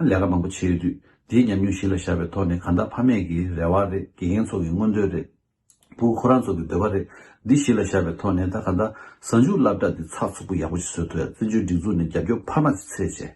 ལས་ཀ་མང་པོ་བྱེད་ཡོད་དུས་དེའི་ཉམས་མྱོང་གཞི་ལ་བཞག་པའི་ཐོག་ནས་གང་ལྟར་ཕ་མེས་ཀྱི་རེ་བ་རེད། དགེ་རྒན་ཚོ་གི་མངོན་འདོད་རེད། ཕྲུ་གུ་ཁོ་རང་ཚོ་གི་འདོད་པ་རེད། འདི་གཞི་ལ་བཞག་པའི་ཐོག་ནས་ད་ག་འདྲ་གཟའ་མཇུག་སློབ་གྲྭ་འདི་ཚགས་ཚུད་པོ་ཡག་པོ་ཞིག་བཟོ་ཐུབ་ཡ་བཙན་བྱོལ་སྒྲིག་འཛུགས་ནས་རྒྱབ་སྐྱོར་འཕར་མ་ཞིག་འཚོལ་བྱས།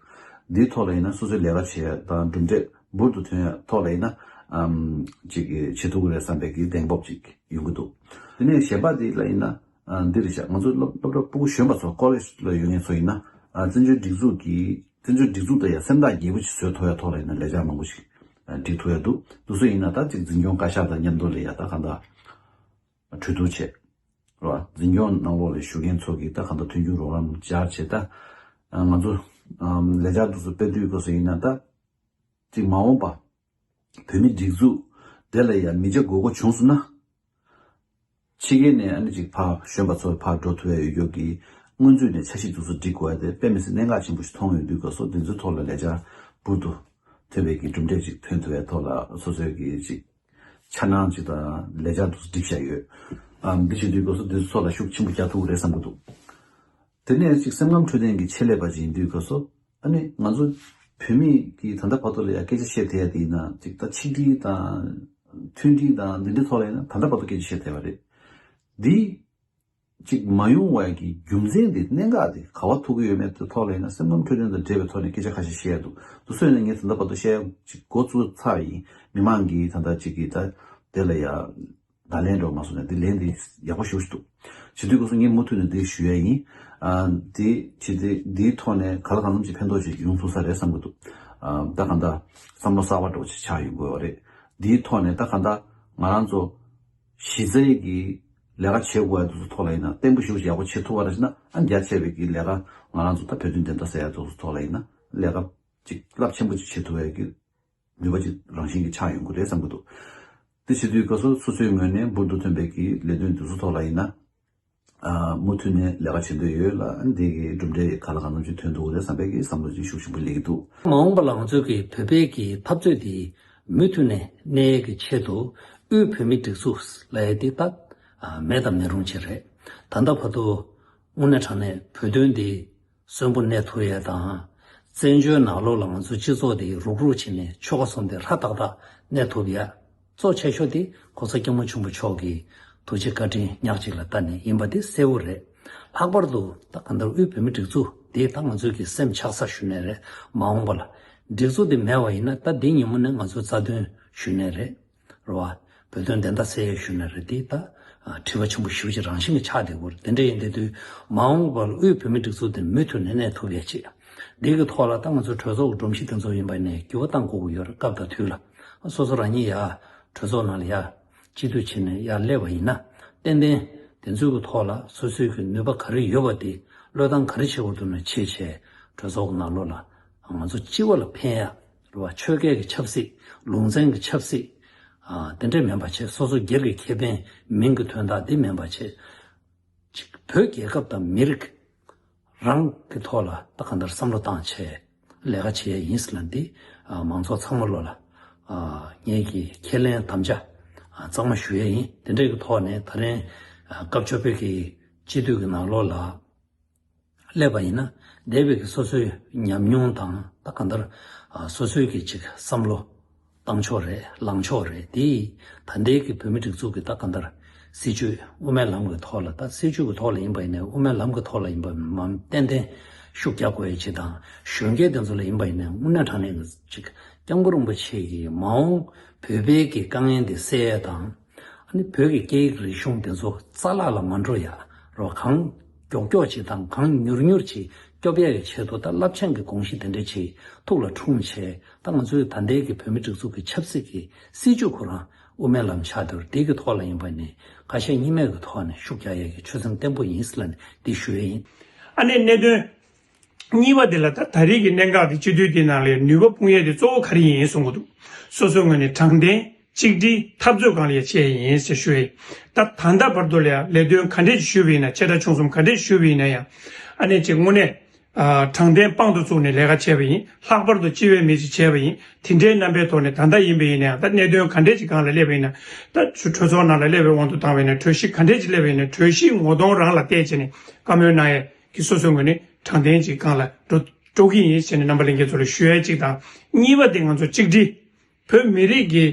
འདིའི་ཐོག་ལ་ཡིན་ན་སོ་སོའི་ལས་ཀ་བྱེད་ཡ་དང་གྲུབ་འབྲས་འབུར་དུ་ཐོན་ཡ་ཐོག་ལ་ཡིན་ན་ཨམ་ཅིག་གི་བྱེད་ཐུབ་ཀྱི་རེད་བསམ་པའི་གི་གདེང་སྤོབས་ཅིག་ཡོང་གི་འདུག་དེ་ནས་གཞན་པ་འདི་ལ་ཡིན་ན་ཨ་འདི་རེད་ཤག་ང་ཚོ་སློབ་སློབ་གྲྭ་ཕྲུ་གུ་གཞོན་པ་ཚོ་ཀོ་ལེཇ་ལ་ཡོད་མཁན་ཚོ་ཡིན་ན་ཨ་བཙན་བྱོལ་སྒྲིག་འཛུགས་ཀྱི་བཙན་བྱོལ་སྒྲིག་འཛུགས་དང་ཡང་སེམས་ཐག་ཉེ་པོ་ཞིག་བཟོས་ཐུབ་ཡ་ཐོག་ལ་ཡིན་ན་ལས་འཆར་མང་པོ་ཞིག་སྒྲིག་ཐུབ་ཡ་འདུག་དེ་ཚོ་ཡིན་ན་ད་ཅིག་འཛིན་སྐྱོང་བཀའ་ཤག་དང་མཉམ་དུ་ལ་ཡ་ད་གང་ལྟར་གྲོས་བསྡུར་བྱས་རོ། འཛིན་སྐྱོང་ནང་ལོགས་ལ་ཞུགས་མཁན་ཚོ་གིས་ད་གང་ལྟར་མཐུན་འགྱུར་རོགས་རམ་སྦྱར་བྱས་ད་ང་ཚོ་ལས་འཆར་དེ་ཚོ་སྤེལ་དུས་སྐབས་སུ་ཡིན་ན་ད་ཅིག་མ་འོངས་པ་བོད་མི་སྒྲིག་འཛུགས་དེ་ལ་ཡ་མི་རྒྱ་དགོས་མཁོ་བྱུང་སོང་ན། ཕྱི་རྒྱལ་ནས་ཨ་ནི་ཅིག་ཕར་གཞོན་པ་ཚོ་ཕར་འགྲོ་ཐུབ་ཡ་ཡོད་རྒྱུ་གི་སྔོན་ཚུད་ནས་འཆར་གཞི་དེ་ཚོ་སྒྲིག་དགོས་ཡ་དེ་དཔེ་མི་སྲིད་གནད་འགག་ཆེན་པོ་ཞིག་མཐོང་ཡོད་དུས་སྐབས་སུ་དེ་ཚོའི་ཐོག་ལ་ལས་འཆར་འབུར་དུ་ཐོན་པའི་གི་གྲུབ་འབྲས་ཅིག་ཐོན་ཐུབ་ཡ་ཐོག་ལ་སོ་སོའི་གི་ཅིག་འཆར་སྣང་ཅིག་དང་ལས་འཆར་དེ་ཚོ་སྒྲིག་བཞག་ཡོད། ཨ་འདི་བྱེད་དུས་སྐབས་སུ་དེ་ཚོ་ཐོག་ལ་ཤུགས་ཆེན་པོ་རྒྱག་ཐུབ་ཀྱི་རེད་བསམ་གྱི་འདུག་དེ་ནས་ཅིག་སེམས་ཁམས་འཕྲོད་བསྟེན་གྱི་ཆེད་ལས་པ་ཅིག་ཡིན་དུས་སྐབས་སུ་ཨ་ནི་ང་ཚོ་བོད་མི་གི་ད་ལྟ་བར་དུ་ལ་ཡ་སྐད་ཆ་བཤད་བསྡད་ཡ་དེ་ཡིན་ན་ཅིག་ད་ཆིག་སྒྲིལ་དང་མཐུན་སྒྲིལ་དང་འདི་འདྲའི་ཐོག་ལ་ཡིན་ན་ད་ལྟ་བར་དུ་སྐད་ཆ་བཤད་བསྡད་པ་རེད། འདི་ཅིག་མ་ཡོང་བའི་གི་རྒྱུ་མཚན་དེ་གནད་འགག་དེ་ག་བ་ཐུག་གི་ཡོད་མེད་དེ་ཐོག་ལ་ཡིན་ན་སེམས་ཁམས་འཕྲོད་བསྟེན་དང་འབྲེལ་བའི་ཐོག་ནས་སྐད་ཆ་ཁ་ཤས་བཤད་ཡ་འདུག་དེ་ཚོ་ཡིན་ན་ངས་ད་ལྟ་བར་དུ་བཤད་ཡ་ཅིག་འགོ་བཙུགས་ཚར་ཡིན། མི་མང་གིས་ད་ལྟ་ཅིག་གིས་ད་དེ་ལ་ཡ་བརྡ་ལན་འདྲ་བོ་མ་སོང་ནས་དེ་ལན་དེ་ཡག་པོ་ཞེ་པོ་ཞིག་འདུག་བྱེད་དུས་སྐབས་སུ་ངས་མུ་མཐུད་ནས་དེ་ཞུ་ཡ་ཡིན། ཨ་དེ་བྱེད་དེ་དེའི་ཐོག་ནས་ག་ལ་གང་འཚམ་ཅིག་ཕན་ཐོགས་ཅིག་ཡོང་ཐུབ་ས་རེད་བསམ་གྱི་འདུག་ཨ་ད་གང་ལྟར་བསམ་བློ་གསར་པ་འདྲ་བོ་ཅིག་ཆགས་ཡོང་དགོས་པ་རེད། འདིའི་ཐོག་ནས་ད་གང་ལྟར་ང་རང་ཚོ་གཞི་རྩའི་གི་ལས་ཀ་བྱེད་དགོས་ཡ་དེ་ཚོ་ཐོག་ལ་ཡིན་ན་བརྟན་པོ་ཞེ་པོ་ཅིག་ཡག་པོ་བྱེད་ཐུབ་པ་རེད་ཟེར་ན། ཨ་རྒྱ་ཆེ་བའི་གི་ལས་ཀ་ང་རང་ཚོ་ད་བོད་དོན་བདེན་མཐའ་གསལ་ཡ་དེ་ཚོ་ཐོག་ལ་ཡིན་ན་ལས་ཀ་ཅིག་རླབས་ཆེན་པོ་ཅིག་བྱེད་ཐུབ་ཡ་གི་ནུས་པ་ཅིག་རང་བཞིན་གྱིས་ཆགས་ཡོང་གི་རེད་བསམ་གྱི་འདུག་དེ་བྱེད་དུས་སྐབས་སུ་སོ་སོའི་ངོས་ནས་འབུར་དུ་ཐོན་པའི་གི་ལས་དོན་དེ་ཚོ་ཐོག་ལ་ཡིན་ན། ཨ་མུ་མཐུད་ནས་ལས་ཀ་བྱེད་འདོད་ཡོད་ལ། འདི་གི་གྲུབ་འབྲས་ག་ལ་གང་འཚམ་ཅིག་ཐོན་འདུག་རེད་བསམ་པའི་གི་བསམ་བློ་ཅིག་ཤུགས་ཆེན་པོ་སླེབས་ཀྱི་འདུག་མ་འོངས་པ་ལ་ང་ཚོའི་གི་བོད་པའི་གི་འཐབ་རྩོད་འདི་མུ་མཐུད་ནས་གནས་ཡས་ཀྱི་ཆེད་དུ་དབུས་བོད་མིའི་སྒྲིག་འཛུགས་ལབ་ཡས་འདི་ད་ཨ་མེད་དང་མི་རུང་ཅིག་རེད། ད་ལྟ་བར་དུ་དངོས་གནས་དྲང་གནས་བོད་དོན་འདི་གསོན་པོ་གནས་ཐུབ་ཡས་དང་། བཙན་བྱོལ་ནང་ལོགས་ལ་ང་ཚོའི་སྤྱི་ཚོགས་འདི་རུག་རུག་བྱས་ནས་ཆོལ་ཁ་གསུམ་དེ་ཧྲ་ཏག་ཏག་གནས་ཐུབ་ཡས། གཙོ་ཆེ་ཤོས་དེ་༸གོང་ས་༸སྐྱབས་མགོན་ཆེན་པོ་མཆོག་གི་ཐུགས་རྗེ་བཀའ་དྲིན་ཉག་གཅིག་ལ་ལྟ་ནས་ཡིན་པ་དེ་གསལ་བོ་རེད། ལྷག་པར་དུ་ད་གང་ལྟར་དབུས་བོད་མིའི་སྒྲིག་འཛུགས་དེ་ད་ང་ཚོའི་གི་སེམས་ཆགས་ས་ཞུ་ནས་རེད། མ་འོངས་པ་ལ་སྒྲིག་འཛུགས་དེ་མེད་པ་ཡིན་ན་ད་དེ་ཉིན་མོ་ནས་ང་ཚོའི་རྩ་དོན་ཞུ་ནས་རེད། རེད་བ། བོད་དོན་བདེན་མཐའ་གསལ་ཡས་ཞུ་ནས་རེད། དེ་ད་ཨ་དྲི་བ་ཆེན་པོ་ཞེ་པོ་ཅིག་རང་བཞིན་གྱི་ཆགས་བསྡད་ཡོད་རེད། དེ་འདྲ་ཡིན་དེ་དུས་མ་འོངས་པར་དབུས་བོད་མིའི་སྒྲིག་འཛུགས་དེ་མུ་མཐུད་ནས་གནས་ཐུབ་ཡས་ཆེད། འདི་གི་ཐོག་ལ་ད་ང་ཚོ་གྲོས་ཚོགས་ཀྱི་སྒྲོམ་གཞི་དེ་ཚོ་ཡིན་པ་ནས་འགྱུར་བ་གཏང་དགོས་ཀྱི་ཡོད་རེད། སྐབས་དང་དུས་ལ་སོ་སོ་རང་ཉིད་ཡ་གྲོས་ཚོགས་ནང་ལ་ཡ་སྤྱི་འཐུས་བྱས་ནས་ཡར་སླེབས་པ་ཡིན་ན། ཏན་ཏན་དེ་ཚོའི་གི་ཐོག་ལ་སོ་སོའི་གི་ནུས་པ་ག་རེ་ཡོད་པ་དེ་བློས་བཏང་ག་རེ་བྱེད་དགོས་འདུག་ན་བྱས་བྱས་གྲོས་ཚོགས་ཀྱི་ནང་ལོགས་ལ་ང་ཚོ་སྤྱི་བ་ལ་ཕན་ཡ། རེད་བ། ཆོལ་ཁའི་གི་ཆབ་སྲིད། ལུང་ཚན་གྱི་ཆབ་སྲིད། ཨ་དེ་འདྲས་མིན་པ་བྱས། སོ་སོ་སྒེར་གྱི་ཁེ་ཕན་མིང་གི་དོན་དག་འདི་མིན་པ་བྱས། ཅིག་བོད་རྒྱལ་ཁབ་དང་མི་རིགས་རང་གི་ཐོག་ལ་ད་གང་ལྟར་བསམ་བློ་བཏང་བྱས་ལས་ཀ་བྱེད་ཡ་ཡིན་ཟེར་ལབ་འདི། ཨ་མང་ཚོགས་ཚང་མ་ལོ་ལ་ཨ་ངེད་ཀྱི་ཁས་ལེན་དམ་བཅའ་ཨ་གཙང་མ་ཞུ་ཡ་ཡིན། དེ་འདྲས་ཀྱི་ཐོག་ནས་ད་རིང་ཨ་སྐབས་བཅོ་བརྒྱད་ཀྱི་སྤྱི་འཐུས་ཀྱི་ནང་ལོགས་ལ་སླེབས་པ་ཡིན་ན། འདས་པའི་གི་སོ་སོའི་ཉམས་མྱོང་དང་ད་གང་ལྟར་ཨ་སོ་སོའི་གི་ཅིག་བསམ་བློ་བཏང་ཕྱོགས་རེད། ལངས་ཕྱོགས་རེད། དེ་ད་ལྟའི་གི་བོད་མི་སྒྲིག་འཛུགས་ཀྱི་ད་གང་ལྟར་སྲིད་བྱུས་དབུ་མའི་ལམ་གྱི་ཐོག་ལ། ད་སྲིད་བྱུས་ཀྱི་ཐོག་ལ་ཡིན་པ་ཡིན་ནའི་དབུ་མའི་ལམ་གྱི་ཐོག་ལ་ཡིན་པ་མམ་ཏན་ཏན་ཤུགས་རྒྱག་དགོས་ཡ་ཅིག་དང་། གཞོན་སྐྱེས་དེ་ཚོ་ལ་ཡིན་པ་ཡིན་ནའི་དངོས་གནས་དྲང་གནས་ཀྱི་ཅིག་སྐྱབས་མགོན་རིན་པོ་ཆེ་གིས་མ་འོངས་བོད་པའི་གི་དཀའ་ངལ་འདི་སེལ་ཡ་དང་། ཨ་ནི་བོད་ཀྱི་སྐད་ཡིག་རིག་གཞུང་དེ་ཚོ་རྩ་བརླག་ལ་མ་འགྲོ་ཡ་རོ། གང་མགྱོགས་མགྱོགས་ཅིག་དང་གང་མྱུར་མྱུར་ཅིག་སྐྱོབ་ཡ་གི་ཆེད་དུ་ད་རླབས་ཆེན་གྱི་དགོངས་གཞི་དེ་འདྲ་ཅིག་ཐུགས་ལ་འཁྲུངས་བྱས། ད་ང་ཚོའི་ད་ལྟའི་གི་བོད་མི་སྒྲིག་འཛུགས་ཀྱི་ཆབ་སྲིད་ཀྱི་སྲིད་བྱུས་ཁོ་རང་དབུ་མའི་ལམ་ཆགས་བསྡད་ཡོད་རེད། དེ་གི་ཐོག་ལ་ཡིན་པ་ནི་ཁ་ཞེ་གཉིས་མེད་ཀྱི་ཐོག་ནས་ཤུགས་རྒྱག་ཡ་གི་ཆོད་སེམས་བརྟན་པོ་ཡིན་ཟེར་ལབ་ནས་འདི་ཞུ་ཡ་ཡིན། ཨ་ནི་གནད་དོན་གཉིས་པ་དེ་ལ། ད་ད་རེས་ཀྱི་གནད་འགག་དེ་སྤྱི་འཐུས་དེ་ནང་ལ་ནུས་པ་སྤུངས་ཡས་དེ་གཙོ་བོ་ག་རེ་ཡིན་གསུང་གི་འདུག་སོ་སོའི་ངོས་ནས་དྲང་བདེན་གཅིག་སྒྲིལ་འཐབ་རྩོད་སྒང་ལ་ཡ་བྱས་ཡིན་ཞེས་ཞུ་ཡས། ད་ད་ལྟ་བར་དུ་ལ་ཡ་ལས་དོན་ག་འདྲས་ཞུས་པ་ཡིན་ན། ཆེ་ཕྲ་ཆུང་གསུམ་ག་འདྲས་ཞུས་པ་ཡིན་ན་ཡང་། ཨ་ནི་ཅིག་དངོས་གནས་ཨ་དྲང་བདེན་དཔང་དུ་བཙུགས་ནས་ལས་ཀ་བྱས་པ་ཡིན། ལྷག་པར་དུ་སྤྱི་བའི་མི་ཞིག་བྱས་པ་ཡིན། དེ་འདྲའི་རྣམ་པའི་ཐོག་ནས་ད་ལྟ་ཡིན་པ་ཡིན་ན་ཡང་། ད་གནད་དོན་ག་འདྲས་ཅིག་སྒང་ལ་སླེབས་པ་ཡིན་ན། ད་གྲོས་ཚོགས་ནང་ལ་སླེབས་པའི་དབང་དུ་བཏང་བ་ཡིན་ན། གྲོས་གཞི་ག་འདྲས་ཅིག་སླེབས་པ་ཡིན་ན། གྲོས་གཞིའི་ངོ་གདོང་རང་ལ་བལྟས་བྱས་ནས་བཀའ་མོལ་གནང་ཡས། གི་སོ་སོའི་ངོས་ནས་དྲང་བདེན་གྱི་སྒང་ལ་འགྲོ་འགྲོ་གི་ཡིན་ཞེས་ནས་རྣམ་པ་ལྷན་རྒྱས་ཚོ་ལ་ཞུ་ཡ་གཅིག་དང་། གཉིས་པ་དེ་ང་ཚོ་གཅིག་སྒྲིལ། བོད་མི་རིགས་ཀྱི་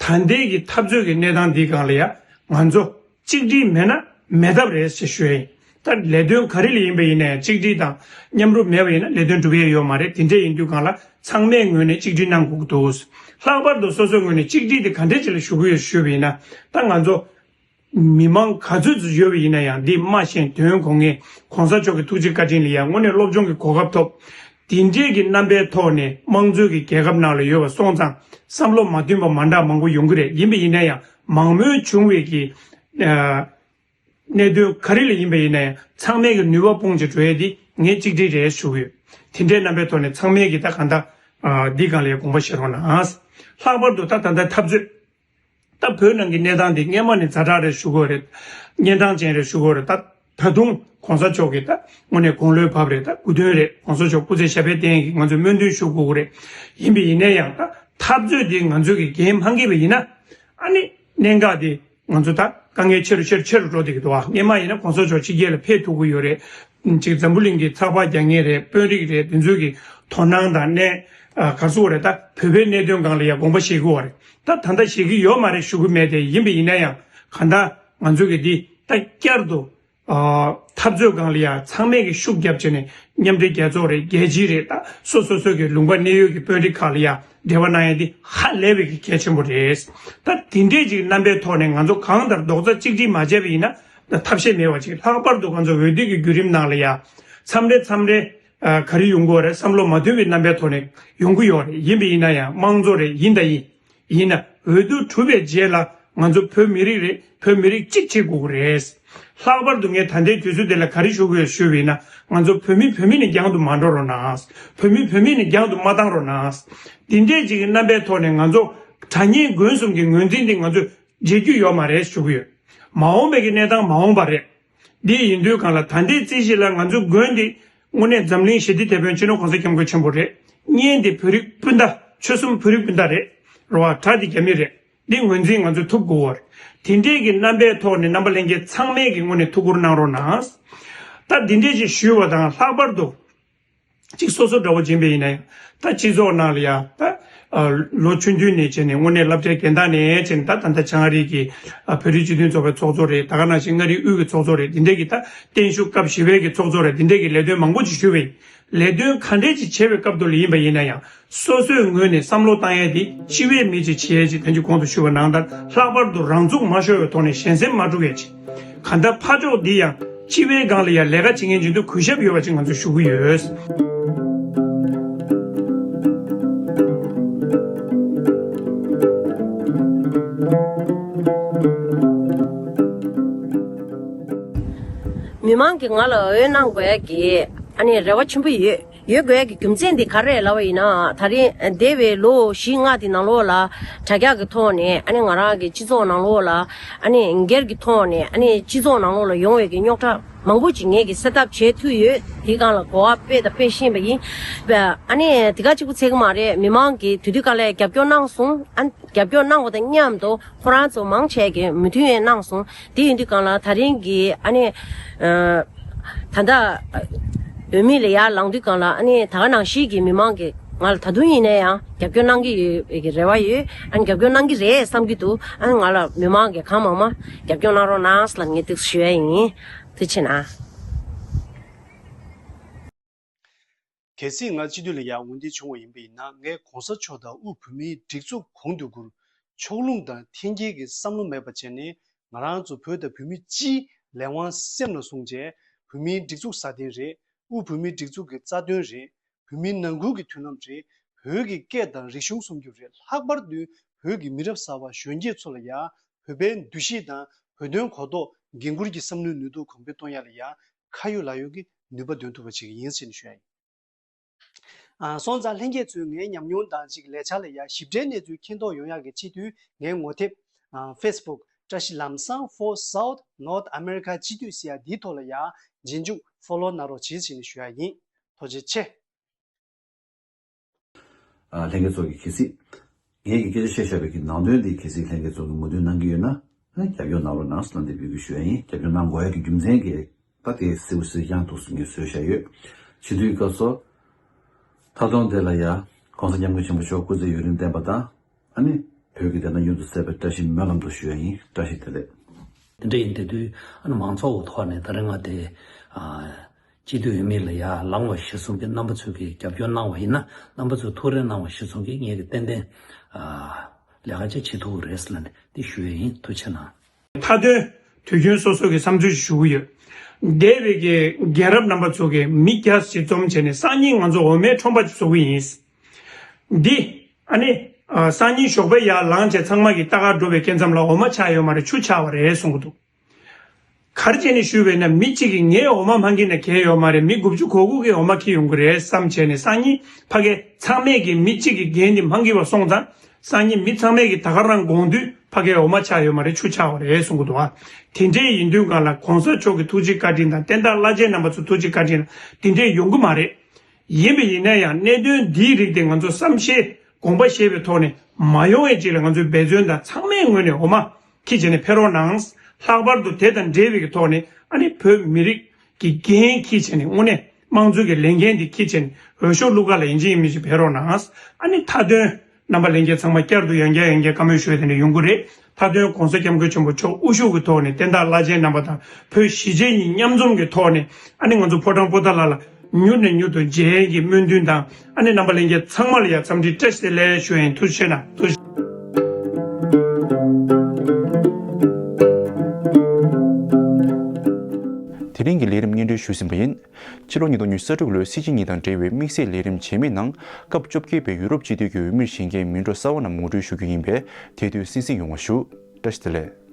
ད་ལྟའི་གི་འཐབ་རྩོད་ཀྱི་གནས་སྟངས་འདིའི་སྒང་ལ་ཡ་ང་ཚོ་གཅིག་སྒྲིལ་མེད་ན་མེད་ཐབས་རེད་ཞེས་ཞུ་ཡ་ཡིན། ད་ལས་དོན་ག་རེ་ལ་ཡིན་པ་ཡིན་ན་ཡང་གཅིག་སྒྲིལ་དང་མཉམ་རུབ་མེད་པ་ཡིན་ན་ལས་དོན་འགྲུབ་ཡ་ཡོད་མ་རེད། དེ་འདྲ་ཡིན་དུས་སྒང་ལ་ཚང་མའི་ངོས་ནས་གཅིག་སྒྲིལ་གནང་དགོས་ཀྱི་འདུག་ལྷག་པར་དུ་སོ་སོའི་ངོས་ནས་གཅིག་སྒྲིལ་དེ་ག་འདྲས་ཅིག་ལ་ཞུ་གི་ཡོད་ཞུས་པ་ཡིན་ན། ད་ང་ཚོ་མི་མང་ག་ཚོད་ཅིག་ཡོད་པ་ཡིན་ན་ཡང་། འདི་སྨྲ་ཤེས་དོན་གོ་མཁན་གོང་ས་མཆོག་གི་ཐུགས་རྗེ་བཀའ་དྲིན་ལ་ཡང་དངོས་གནས་སློབ་སྦྱོང་གི་གོ་སྐབས་ཐོབ། དེ་འདྲས་ཀྱི་རྣམ་པའི་ཐོག་ནས་དམངས་གཙོའི་གི་རྒྱལ་ཁབ་ནང་ལ་ཡོད་པ་སོང་ཙང་བསམ་བློ་མ་མཐུན་པ་མ་འདྲ་མང་པོ་ཡོང་གི་རེད། ཡིན་པ་ཡིན་ན་ཡང་མང་མོས་བྱུང་བའི་གི་ཨ་གནད་དོན་ག་རེ་ལ་ཡིན་པ་ཡིན་ན་ཡང་ཚང་མས་ཀྱི་ནུས་པ་སྤུངས་བྱས་འགྲོ་ཡས་འདི་ངས་གཅིག་སྒྲིལ་རེད་ཞུ་གི་ཡོད། དེ་འདྲའི་རྣམ་པའི་ཐོག་ནས་ཚང་མས་ཀྱི་ད་གང་ལྟར་ཨ་འདི་སྒང་ལ་ཡང་དགོངས་པ་བཞེས་རོགས་གནང་། ལྷག་པར་དུ་ད་ད་ལྟ་འཐབ་རྩོད། ད་བོད་ནང་གི་གནས་སྟངས་འདི་སྔས་མ་ནས་ཛ་དྲག་རེད་ཞུ་དགོས་རེད། གཉན་འཕྲང་ཅན་རེད་ཞུ་དགོས་རེད། ད་ད་དུང་གོང་ས་མཆོག་གིས་ད་དངོས་གནས་དགུང་ལོའི་བབ་རེད། ད་དགུང་སྟོན་རེད། གོང་ས་མཆོག་སྐུ་ཚེ་ཞབས་པད་བརྟན་གྱིས་ང་ཚོས་སྨོན་འདུན་ཞུ་དགོས་ཀྱི་རེད། ཡིན་པ་ཡིན་ན་ཡང་ད་འཐབ་རྩོད་འདི་ང་ཚོས་ཀྱི་འགན་མ་འཁྱེར་བ་ཡིན་ན། ཨ་ནི་གནད་འགག་འདི་ང་ཚོ་ད་དཀའ་ངལ་ཆེ་རུ་ཆེ་རུ་ཆེ་རུ་འགྲོ་བསྡད་ཀྱི་འདུག་ཨ། སྔས་མ་ཡིན་ན་གོང་ས་མཆོག་ཕྱི་རྒྱལ་ལ་ཕེབས་ཐུབ་ཀྱི་ཡོད་རེད། ཅིག་འཛམ་བུ་གླིང་གི་ཚགས་པར་རྒྱག་མཁན་རེད། དཔོན་རིགས་རེད། དེ་ཚོས་ཀྱི་དོ་སྣང་དང་གནས་ཨ་ག་རེ་ཟེར་དགོས་རེད། ད་བོད་པའི་གནད་དོན་སྒང་ལ་ཡང་དགོངས་པ་བཞེས་དགོས་པ་རེད། ད་ད་ལྟ་བཞེས་ཀྱི་ཡོད་མ་རེད་ཞུ་གི་མེད་དེ། ཡིན་པ་ཡིན་ན་ཡང་གང་ལྟར་ང་ཚོ་གི་འདི་ད་བསྐྱར་དུ་ཨ་འཐབ་རྩོད་སྒང་ལ་ཡང་ཚང་མས་ཀྱི་ཤུགས་རྒྱབ་བྱས་ནས་མཉམ་འབྲེལ་རྒྱལ་ཚོགས་རེད། རྒྱལ་སྤྱི་རེད། ད་སོ་སོ་སོ་གི་ལུང་པ་གནས་ཡུལ་གྱི་དཔོན་རིགས་ཁག་ལ་ཡང་འབྲེལ་བ་གནང་ཡ་འདི་ཧ་ལས་པའི་གི་གལ་ཆེན་པོ་རེད། ད་དེ་འདྲས་ཅིག་རྣམ་པའི་ཐོག་ནས་ང་ཚོ་གང་ལྟར་རྡོག་རྩ་གཅིག་སྒྲིལ་མ་བྱས་པ་ཡིན་ན་ད་ཐབས་ཤེས་མེད་པ་ཅིག་ལྷག་པར་དུ་ང་ཚོ་འོས་བསྡུ་གི་བརྒྱུད་རིམ་ནང་ལ་ཡང་མཚམས་རེ་མཚམས་རེ་ ཨ་ག་རེ་ཡོང་གི་ཡོད་རེད། བསམ་བློ་མ་མཐུན་པའི་རྣམ་པའི་ཐོག་ནས་ཡོང་གི་ཡོད་རེད། ཡིན་པ་ཡིན་ན་ཡང་དམངས་གཙོ་རེད། ཡིན་དང་ཡིན། ཡིན་ན་འོས་བསྡུ་གྲུབ་པའི་རྗེས་ལ་ང་ཚོ་བོད་མི་རིགས་རེད། བོད་མི་རིགས་གཅིག་བྱེད་དགོས་ཀྱི་རེད། ལྷག་པར་དུ་ངས་ད་ལྟའི་དུས་ཚོད་འདི་ལ་ག་རེ་ཞུ་དགོས་ཞུས་པ་ཡིན་ན། ང་ཚོ་བོད་མི་བོད་མི་ནས་རྒྱང་དུ་མ་འགྲོ་རོགས་གནང་། བོད་མི་བོད་མི་ནས་རྒྱང་དུ་མ་བཏང་རོགས་གནང་། འདི་འདྲས་ཅིག་གི་རྣམ་པའི་ཐོག་ནས་ང་ཚོ་དྲ་བརྙན་མགོན་གསུམ་གྱི་ངོས་འཛིན་འདི་ང་ཚོས་བརྗེད་རྒྱུ་ཡོད་མ་རེད་ཞུ་གི་ཡོད། མ་འོངས་པའི་གི་གནས་སྟངས་མ་འོངས་པ་རེད། འདི་ཡིན་དུས་གང་ལ་ད་ལྟའི་རྩིས་གཞི་ལ་ང་ཚོའི་དགོན་འདི་དངོས་གནས་འཛམ་གླིང་ཞི་བདེ་དེད་དཔོན་སྤྱི་ནོར་གོང་ས་སྐྱབས་མགོན་ཆེན་པོ་རེད། གཉེན་འདི་བོད་རིགས་སྤུན་ཟླ། ཆོལ་གསུམ་བོད་རིགས་སྤུན་ཟླ་རེད། རེད་བ། གྲྭ་འདི་རྒྱ་མི་རེད། འདི་ངོས་འཛིན་ང་ཚོས་ཐུབ་དགོས་པ་རེད། དེ་འདྲས་ཀྱི་རྣམ་པའི་ཐོག་ནས་རྣམ་པ་ལྷན་རྒྱས་ཚང་མས་ཀྱི་ངོས་ནས་ཐུགས་ཁུར་གནང་རོགས་གནང་། ད་འདི་འདྲས་ཅིག་ཞུས་པ་དང་ལྷག་པར་དུ། གཅིག་སོ་སོ་འདྲ་བོ་ཡིན་པ་ཡིན་ན་ཡང་ད་སྤྱི་ཚོགས་ནང་ལ་ཡང་ད་ཨ་ལོ་ཆུང་དུས་ནས་བྱས་ནས་དངོས་གནས་སློབ་གྲྭའི་རྒན་བདག་ནས་བྱས་ནས་ད་ད་ལྟ་བྱང་ཨ་རི་གི་ཨ་བོད་རིགས་སྤྱི་མཐུན་ཚོགས་པའི་ཚོགས་གཙོ་རེད། ད་ག་ནང་བཞིན་མངའ་རིས་དབུས་ཀྱི་ཚོགས་གཙོ་རེད། འདི་འདྲས་ཀྱི་ད་བརྟན་བཞུགས་སྐབས་བཞི་པའི་གི་ཚོགས་གཙོ་རེད། འདི་འདྲས་ཀྱི་ལས་དོན་མང་པོ་ཅིག་ཞུས་པ་ཡིན། ལས་དོན་ག་འདྲས་ཅིག་བྱེད་པའི་སྐབས་དུ་ལ་ཡིན་པ་ཡིན་ན་ཡང་། སོ་སོའི་ངོས་ནས་བསམ་བློ་བཏང་ཡས་དེ་སྤྱི་བའི་མི་ཅིག་བྱེད་ཡས་ཅིག་ཐོན་རྒྱུ་གོང་དུ་ཞུས་པ་ནང་ལྟར་ལྷག་པར་དུ་རང་ཚུགས་མ་ཤོར་བའི་ཐོག་ནས་ཞན་སེམས་མ་འཁྲུག་ཡས་ཅིག་གང་ལྟར་ཕར་ཕྱོགས་འདི་ཡང་སྤྱི་བའི་སྒང་ལ་ཡང་ལས་ཀ་བྱེད་མཁན་ཅིག་ཏུ་གུས་ཞབས་ཡོད་པ་ཅིག་ང་ཚོས་ཞུ་གི་ཡོད། མི་མང་གིས་ང་ལ་འོས་གནང་དགོས་ཡ་གི་ཨ་ནི་རེ་བ་ཆེན་པོ་ཡོད། ཡོད་དགོས་ཡ་གི་རྒྱུ་མཚན་འདི་ག་རེ་ལབ་པ་ཡིན་ན། ད་རིང་འདས་པའི་ལོ་བཞི་ལྔ་དེ་ནང་ལོགས་ལ་དྲ་རྒྱ་གི་ཐོག་ནས་ཨ་ནི་ང་རང་གི་སྤྱི་ཚོགས་ནང་ལོགས་ལ་ཨ་ནི་སྒེར་གྱི་ཐོག་ནས་ཨ་ནི་སྤྱི་ཚོགས་ནང་ལོགས་ལ་ཡོང་བའི་གི་རྙོག་དྲ་མང་པོ་ཅིག་ངས་གི་སེལ་ཐབས་བྱེད་ཐུབ་ཡོད། དེའི་སྒང་ལ་གོ་བ་དཔེ་དང་དཔེ་ཤེས་པ་ཡིན། ཨ་ནི་དེ་ག་གཅིག་པུ་ཚད་གི་མ་རེད། མི་མང་གིས་དུས་དུས་ག་ལ་རྒྱབ་སྐྱོར་གནང་སོང་། ཨ་ནི་རྒྱབ་སྐྱོར་གནང་བ་དང་མཉམ་དུ་ཁོ་རང་ཚོ་མང་ཆེ་གིས་མོས་མཐུན་ཡང་གནང་སོང་། དེ་ཡིན་དུས་སྒང་ལ་ད་རིང་གི་ཨ་ནི་ཨ་ད་ལྟ་འོས་མི་ལ་ཡར་ལངས་དུས་སྒང་ལ་ཨ་ནི་ད་ག་ནང་བཞིན་གྱི་མི་མང་གིས་ང་ལ་ད་དུང་ཡིན་ན་ཡང་རྒྱབ་སྐྱོར་གནང་གི་ཡོད་པའི་གི་རེ་བ་ཡོད། ཨ་ནི་རྒྱབ་སྐྱོར་གནང་གི་རེད་བསམ་གྱི་འདུག་ཨ་ནི་ང་ལ་མི་མང་གིས་གང་མང་མང་རྒྱབ་སྐྱོར་གནང་རོགས་གནང་ལབ་ངས་འདུག་ཞུ་ཡ་ཡིན། ཐུགས་རྗེ་ཆེ་གནང་། གལ་སྲིད་ང་སྤྱི་འཐུས་ལ་ཡང་འོས་འདེམས་བྱུང་བ་ཡིན་པ་ཡིན་ན། ངས་གོང་ས་མཆོག་དང་དབུས་བོད་མིའི་སྒྲིག་འཛུགས་གོང་དུ་བཀུར། ཕྱོགས་ལྷུང་དང་འཐེན་འཁྱེར་གྱི་བསམ་བློ་མེད་པ་བྱས་ནས། ང་རང་ཚོ་བོད་དང་བོད་མི་སྤྱིའི་ལས་དབང་སེམས་ལ་བཟུང་བྱས། བོད་མིའི་སྒྲིག་འཛུགས་སྲ་བརྟན་རེད། དབུས་བོད་མིའི་སྒྲིག་འཛུགས་ཀྱི་རྩ་དོན་རེད། བོད་མིའི་ནང་ཁུལ་གྱི་མཐུན་ལམ་རེད། བོད་ཀྱི་སྐད་དང་རིག་གཞུང་སྲུང་སྐྱོབ་རེད། ལྷག་པར་དུ་བོད་ཀྱི་མི་རབས་གསར་པ་གཞོན་སྐྱེས་ཚོ་ལ་ཡང་བོད་པའི་འདུ་ཤེས་དང་བོད་དོན་གོ་རྟོགས་འགན་འཁུར་གྱི་བསམ་བློའི་ནུས་སྟོབས་གོང་འཕེལ་གཏོང་ཡ་ལ་ཡང་ཁ་ཡོད་ལག་ཡོད་ཀྱི་ནུས་པ་འདོན་ཐུབ་པ་བྱེད་ཀྱི་ཡིན་ཟེར་ནས་ཞུ་ཡ་ཡིན། ཨ། སོང་ཙང་ལྷན་རྒྱས་ཚོས་ངའི་ཉམས་མྱོང་དང་གཅིག་ལས་འཆར་ལ་ཡ་ཞིབ་ཕྲའི་གནས་ཚུལ་མཁྱེན་རྟོགས་ཡོང་ཡག་གི་ཆེད་དུ། ངའི་ངོ་དེབ། ཨ། Facebook བཀྲ་ཤིས་ལམ་བཟང་for South North America སྤྱི་འཐུས་ཟེར་ཡ་འདིའི་ཐོག་ལ་ཡ་རྗེས་འཇུག་ཕོ་ལོ་གནང་རོགས་བྱེད་ཟེར་ནས་ཞུ་ཡ་ཡིན། ཐུགས་རྗེ་ཆེ། ཨ། ལྷན་རྒྱས་ཚོ་གིས་གལ་སྲིད་ངེད་ཀྱི་སྐད་ཆ་བཤད་བཞག་པའི་གི་ནང་དོན་དེ་གལ་སྲིད་ལྷན་རྒྱས་ཚོ་གིས་མོས་མཐུན་གནང་གི་ཡོད་ན། ཨ། རྒྱབ་སྐྱོར་གནང་རོགས་གནང་ཟེར་ལན་འདེབས་ཡོད་ཀྱི་ཞུ་ཡ་ཡིན། རྒྱབ་སྐྱོར་གནང་དགོས་ཡ་གི་རྒྱུ་མཚན་གྱིས་ད་དེ་གསལ་པོ་གསལ་རྐྱང་འདུག་ཟེར་ངས་བཟོས་བཞག་ཡོད། སྤྱི་འཐུས་སྐབས་སུ་མཐའ་སྡོམ་དེ་ལ་ཡ་གོང་ས་སྐྱབས་མགོན་ཆེན་པོ་མཆོག་སྐུ་ཚེ་ཡུན་རིང་བརྟན་པ་དང་། ཨ་ནི་བོད་ཀྱི་བདེན་མཐའ་མྱུར་དུ་གསལ་བའི་བཀྲ་ཤིས་སྨོན་ལམ་དུ་ཞུ་ཡ་ཡིན། བཀྲ་ཤིས་བདེ་ལེགས། དེ་འདྲ་ཡིན་དེ་དུས་ཨ་ནི་མང་ཚོགས་ཀྱི་ཐོག་ནས་ད་རེས་ང་དེ། ཨ། སྤྱི་འཐུས་འོས་མི་ལ་ཡ་ལངས་པ་གཞིར་བཟུང་གི་རྣམ་པ་ཚོས་ཀྱི་རྒྱབ་སྐྱོར་གནང་བ་ཡིན་ན། རྣམ་པ་ཚོས་ཐུགས་རེ་གནང་བ་གཞིར་བཟུང་གི་ངས་ཀྱི་ཏན་ཏན། ཨ། ལས་ཀ་ཅིག་བྱེད་ཐུབ་ཀྱི་རེད་ཟེར་ལབ་ནས་འདི་ཞུ་ཡས་ཡིན། ཐུགས་རྗེ་གནང་། མཐའ་དོན། དུས་རྒྱུན་སོ་སོ་གི་བསམ་ཚུལ་ཞིག་ཞུ་གི་ཡོད། འདས་པའི་གི་རྒན་རབས་རྣམ་པ་ཚོ་གིས་མི་བརྒྱ་ཞིག་འཛོམས་བྱས་ནས་སང་ཉིན་ང་ཚོ་འོ་མའི་ཁྲོམ་པ་ཅིག་བཟོ་གི་ཡིན། འདི་ཨ་ནི་ཨ་སང་ཉིན་ཞོགས་པ་ཡར་ལངས་བྱས་ཚང་མ་གིས་ལྟ་གར་འགྲོ་བའི་སྐབས་ཙམ་ལ་འོ་མ་ཆག་ཡོད་མ་རེད། ཆུ་ཆག་པ་རེད་གསུང་གི་འདུག་ག་རེ་བྱས་ནས་ཞུས་པས་ན། མི་གཅིག་གིས་ངས་འོ་མ་མ་འཁྱེར་ན་གལ་ཡོད་མ་རེད། མི་དགུ་བཅུ་གོ་དགུ་གིས་འོ་མ་འཁྱེར་ཡོང་གི་རེད་བསམ་བྱས་ནས། སང་ཉིན་ཕ་གི་ཚང་མས་ཀྱིས་མི་གཅིག་གིས་འགན་འདི་མ་འཁྱེར་བ་སོང་ཙང་། སང་ཉིན་མི་ཚང་མས་ཀྱིས་ད་ག་རང་དགོངས་དུས་ཕ་གིའི་འོ་མ་ཆག་ཡོད་མ་རེད། ཆུ་ཆག་པ་རེད་གསུང་གི་འདུག་ཨ། དེ་འདྲའི་ཡིན་དུས་གང་ལ་གོང་ས་མཆོག་གི་ཐུགས་རྗེ་བཀའ་དྲིན་དང་བསྟན་བདག་བླ་ཆེན་རྣམ་པ་ཚོའི་ཐུགས་རྗེ་བཀའ་དྲིན་ལ་དེ་འདྲའི་ཡོང་གི་མ་རེད། ཡིན་པ་ཡིན་ན་ཡང་གནད་དོན་འདིའི་རིགས་དེ་ང་ཚོ་བསམ་ཤེས་དགོངས་པ་བཞེས་པའི་ཐོག་ནས་མ་ཡོང་བའི་ཆེད་ལ་ང་ཚོས་འབད་བརྩོན་དང་ཚང་མའི་ངོས་ནས་འོ་མ་འཁྱེར་བྱས་ནས་ཕེབས་རོགས་གནང་། ལྷག་པར་དུ་དེ་དང་འབྲེལ་བའི་གི་ཐོག་ནས་ཨ་ནི་བོད་མི་རིགས་ཀྱི་འགན་འཁྱེར་བྱས་ནས། དངོས་གནས་དམངས་གཙོའི་གི་ལས་འགན་འདི་འཁྱེར་བྱས་ནས་འོས་ཤོག་བླུག་ག་ལ་ཡིན་གཅིག་ཡིན་མིན་གཅིག་ཕེབས་རོགས་གནང་། ཨ་ནི་མཐའ་དོན། རྣམ་པ་ལྷན་རྒྱས་ཚང་མ་བསྐྱར་དུ་ཡང་བསྐྱར་ཡང་བསྐྱར་བཀའ་མོལ་ཞུ་ཡ་དེ་འདྲ་ཡོང་གི་རེད། མཐའ་དོན་གོང་ས་སྐྱབས་མགོན་ཆེན་པོ་མཆོག་དབུ་བཞུགས་ཀྱི་ཐོག་ནས་བསྟན་བདག་བླ་ཆེན་རྣམ་པ་དང་བོད་གཞིས་བྱེས་གཉིས་མཉམ་འཛོམས་ཀྱི་ཐོག་ནས། ཨ་ནི་ང་ཚོ་ཕོ་བྲང་པོ་ཏཱ་ལ་ལ་མྱུར་ནས་མྱུར་དུ་མཇལ་ཡས་ཀྱི་སྨོན་འདུན་དང་། ཨ་ནི་རྣམ་པ་ལྷན་རྒྱས་ཚང་མ་ལ་ཡང་འཚམས་འདྲི་བཀྲ་ཤིས་བདེ་ལེགས་ཞུ་ཡ་ཡིན། ཐུགས་རྗེ་ཆེ་གནང་། ཐུགས་རྗེ་ཆེ། དེ་རིང་གི་ལས་རིམ་སྙན་སྒྲོན་ཞུས་ཟིན་པ་ཡིན། ཕྱི་ལོ་ཉིས་སྟོང་ཉི་ཤུ་རྩ་དྲུག་ལོའི་སྲིད་སྤྱི་གཉིས་དང་འབྲེལ་བའི་དམིགས་བསལ་ལས་རིམ་རྗེས་མའི་ནང་སྐབས་བཅོ་བརྒྱད་པའི་ཡུ་རོབ་སྤྱི་འཐུས་ཀྱི་འོས་མིར་བཞེངས་མཁན་མི་འགྲོ་ས་ཝ་ན་ངོ་སྤྲོད་ཞུ་རྒྱུ་ཡིན་པས། དེ་དུས་གསན་གཟིགས་ཡོང་བ་ཞུ། བཀྲ་ཤིས་བདེ་ལེགས།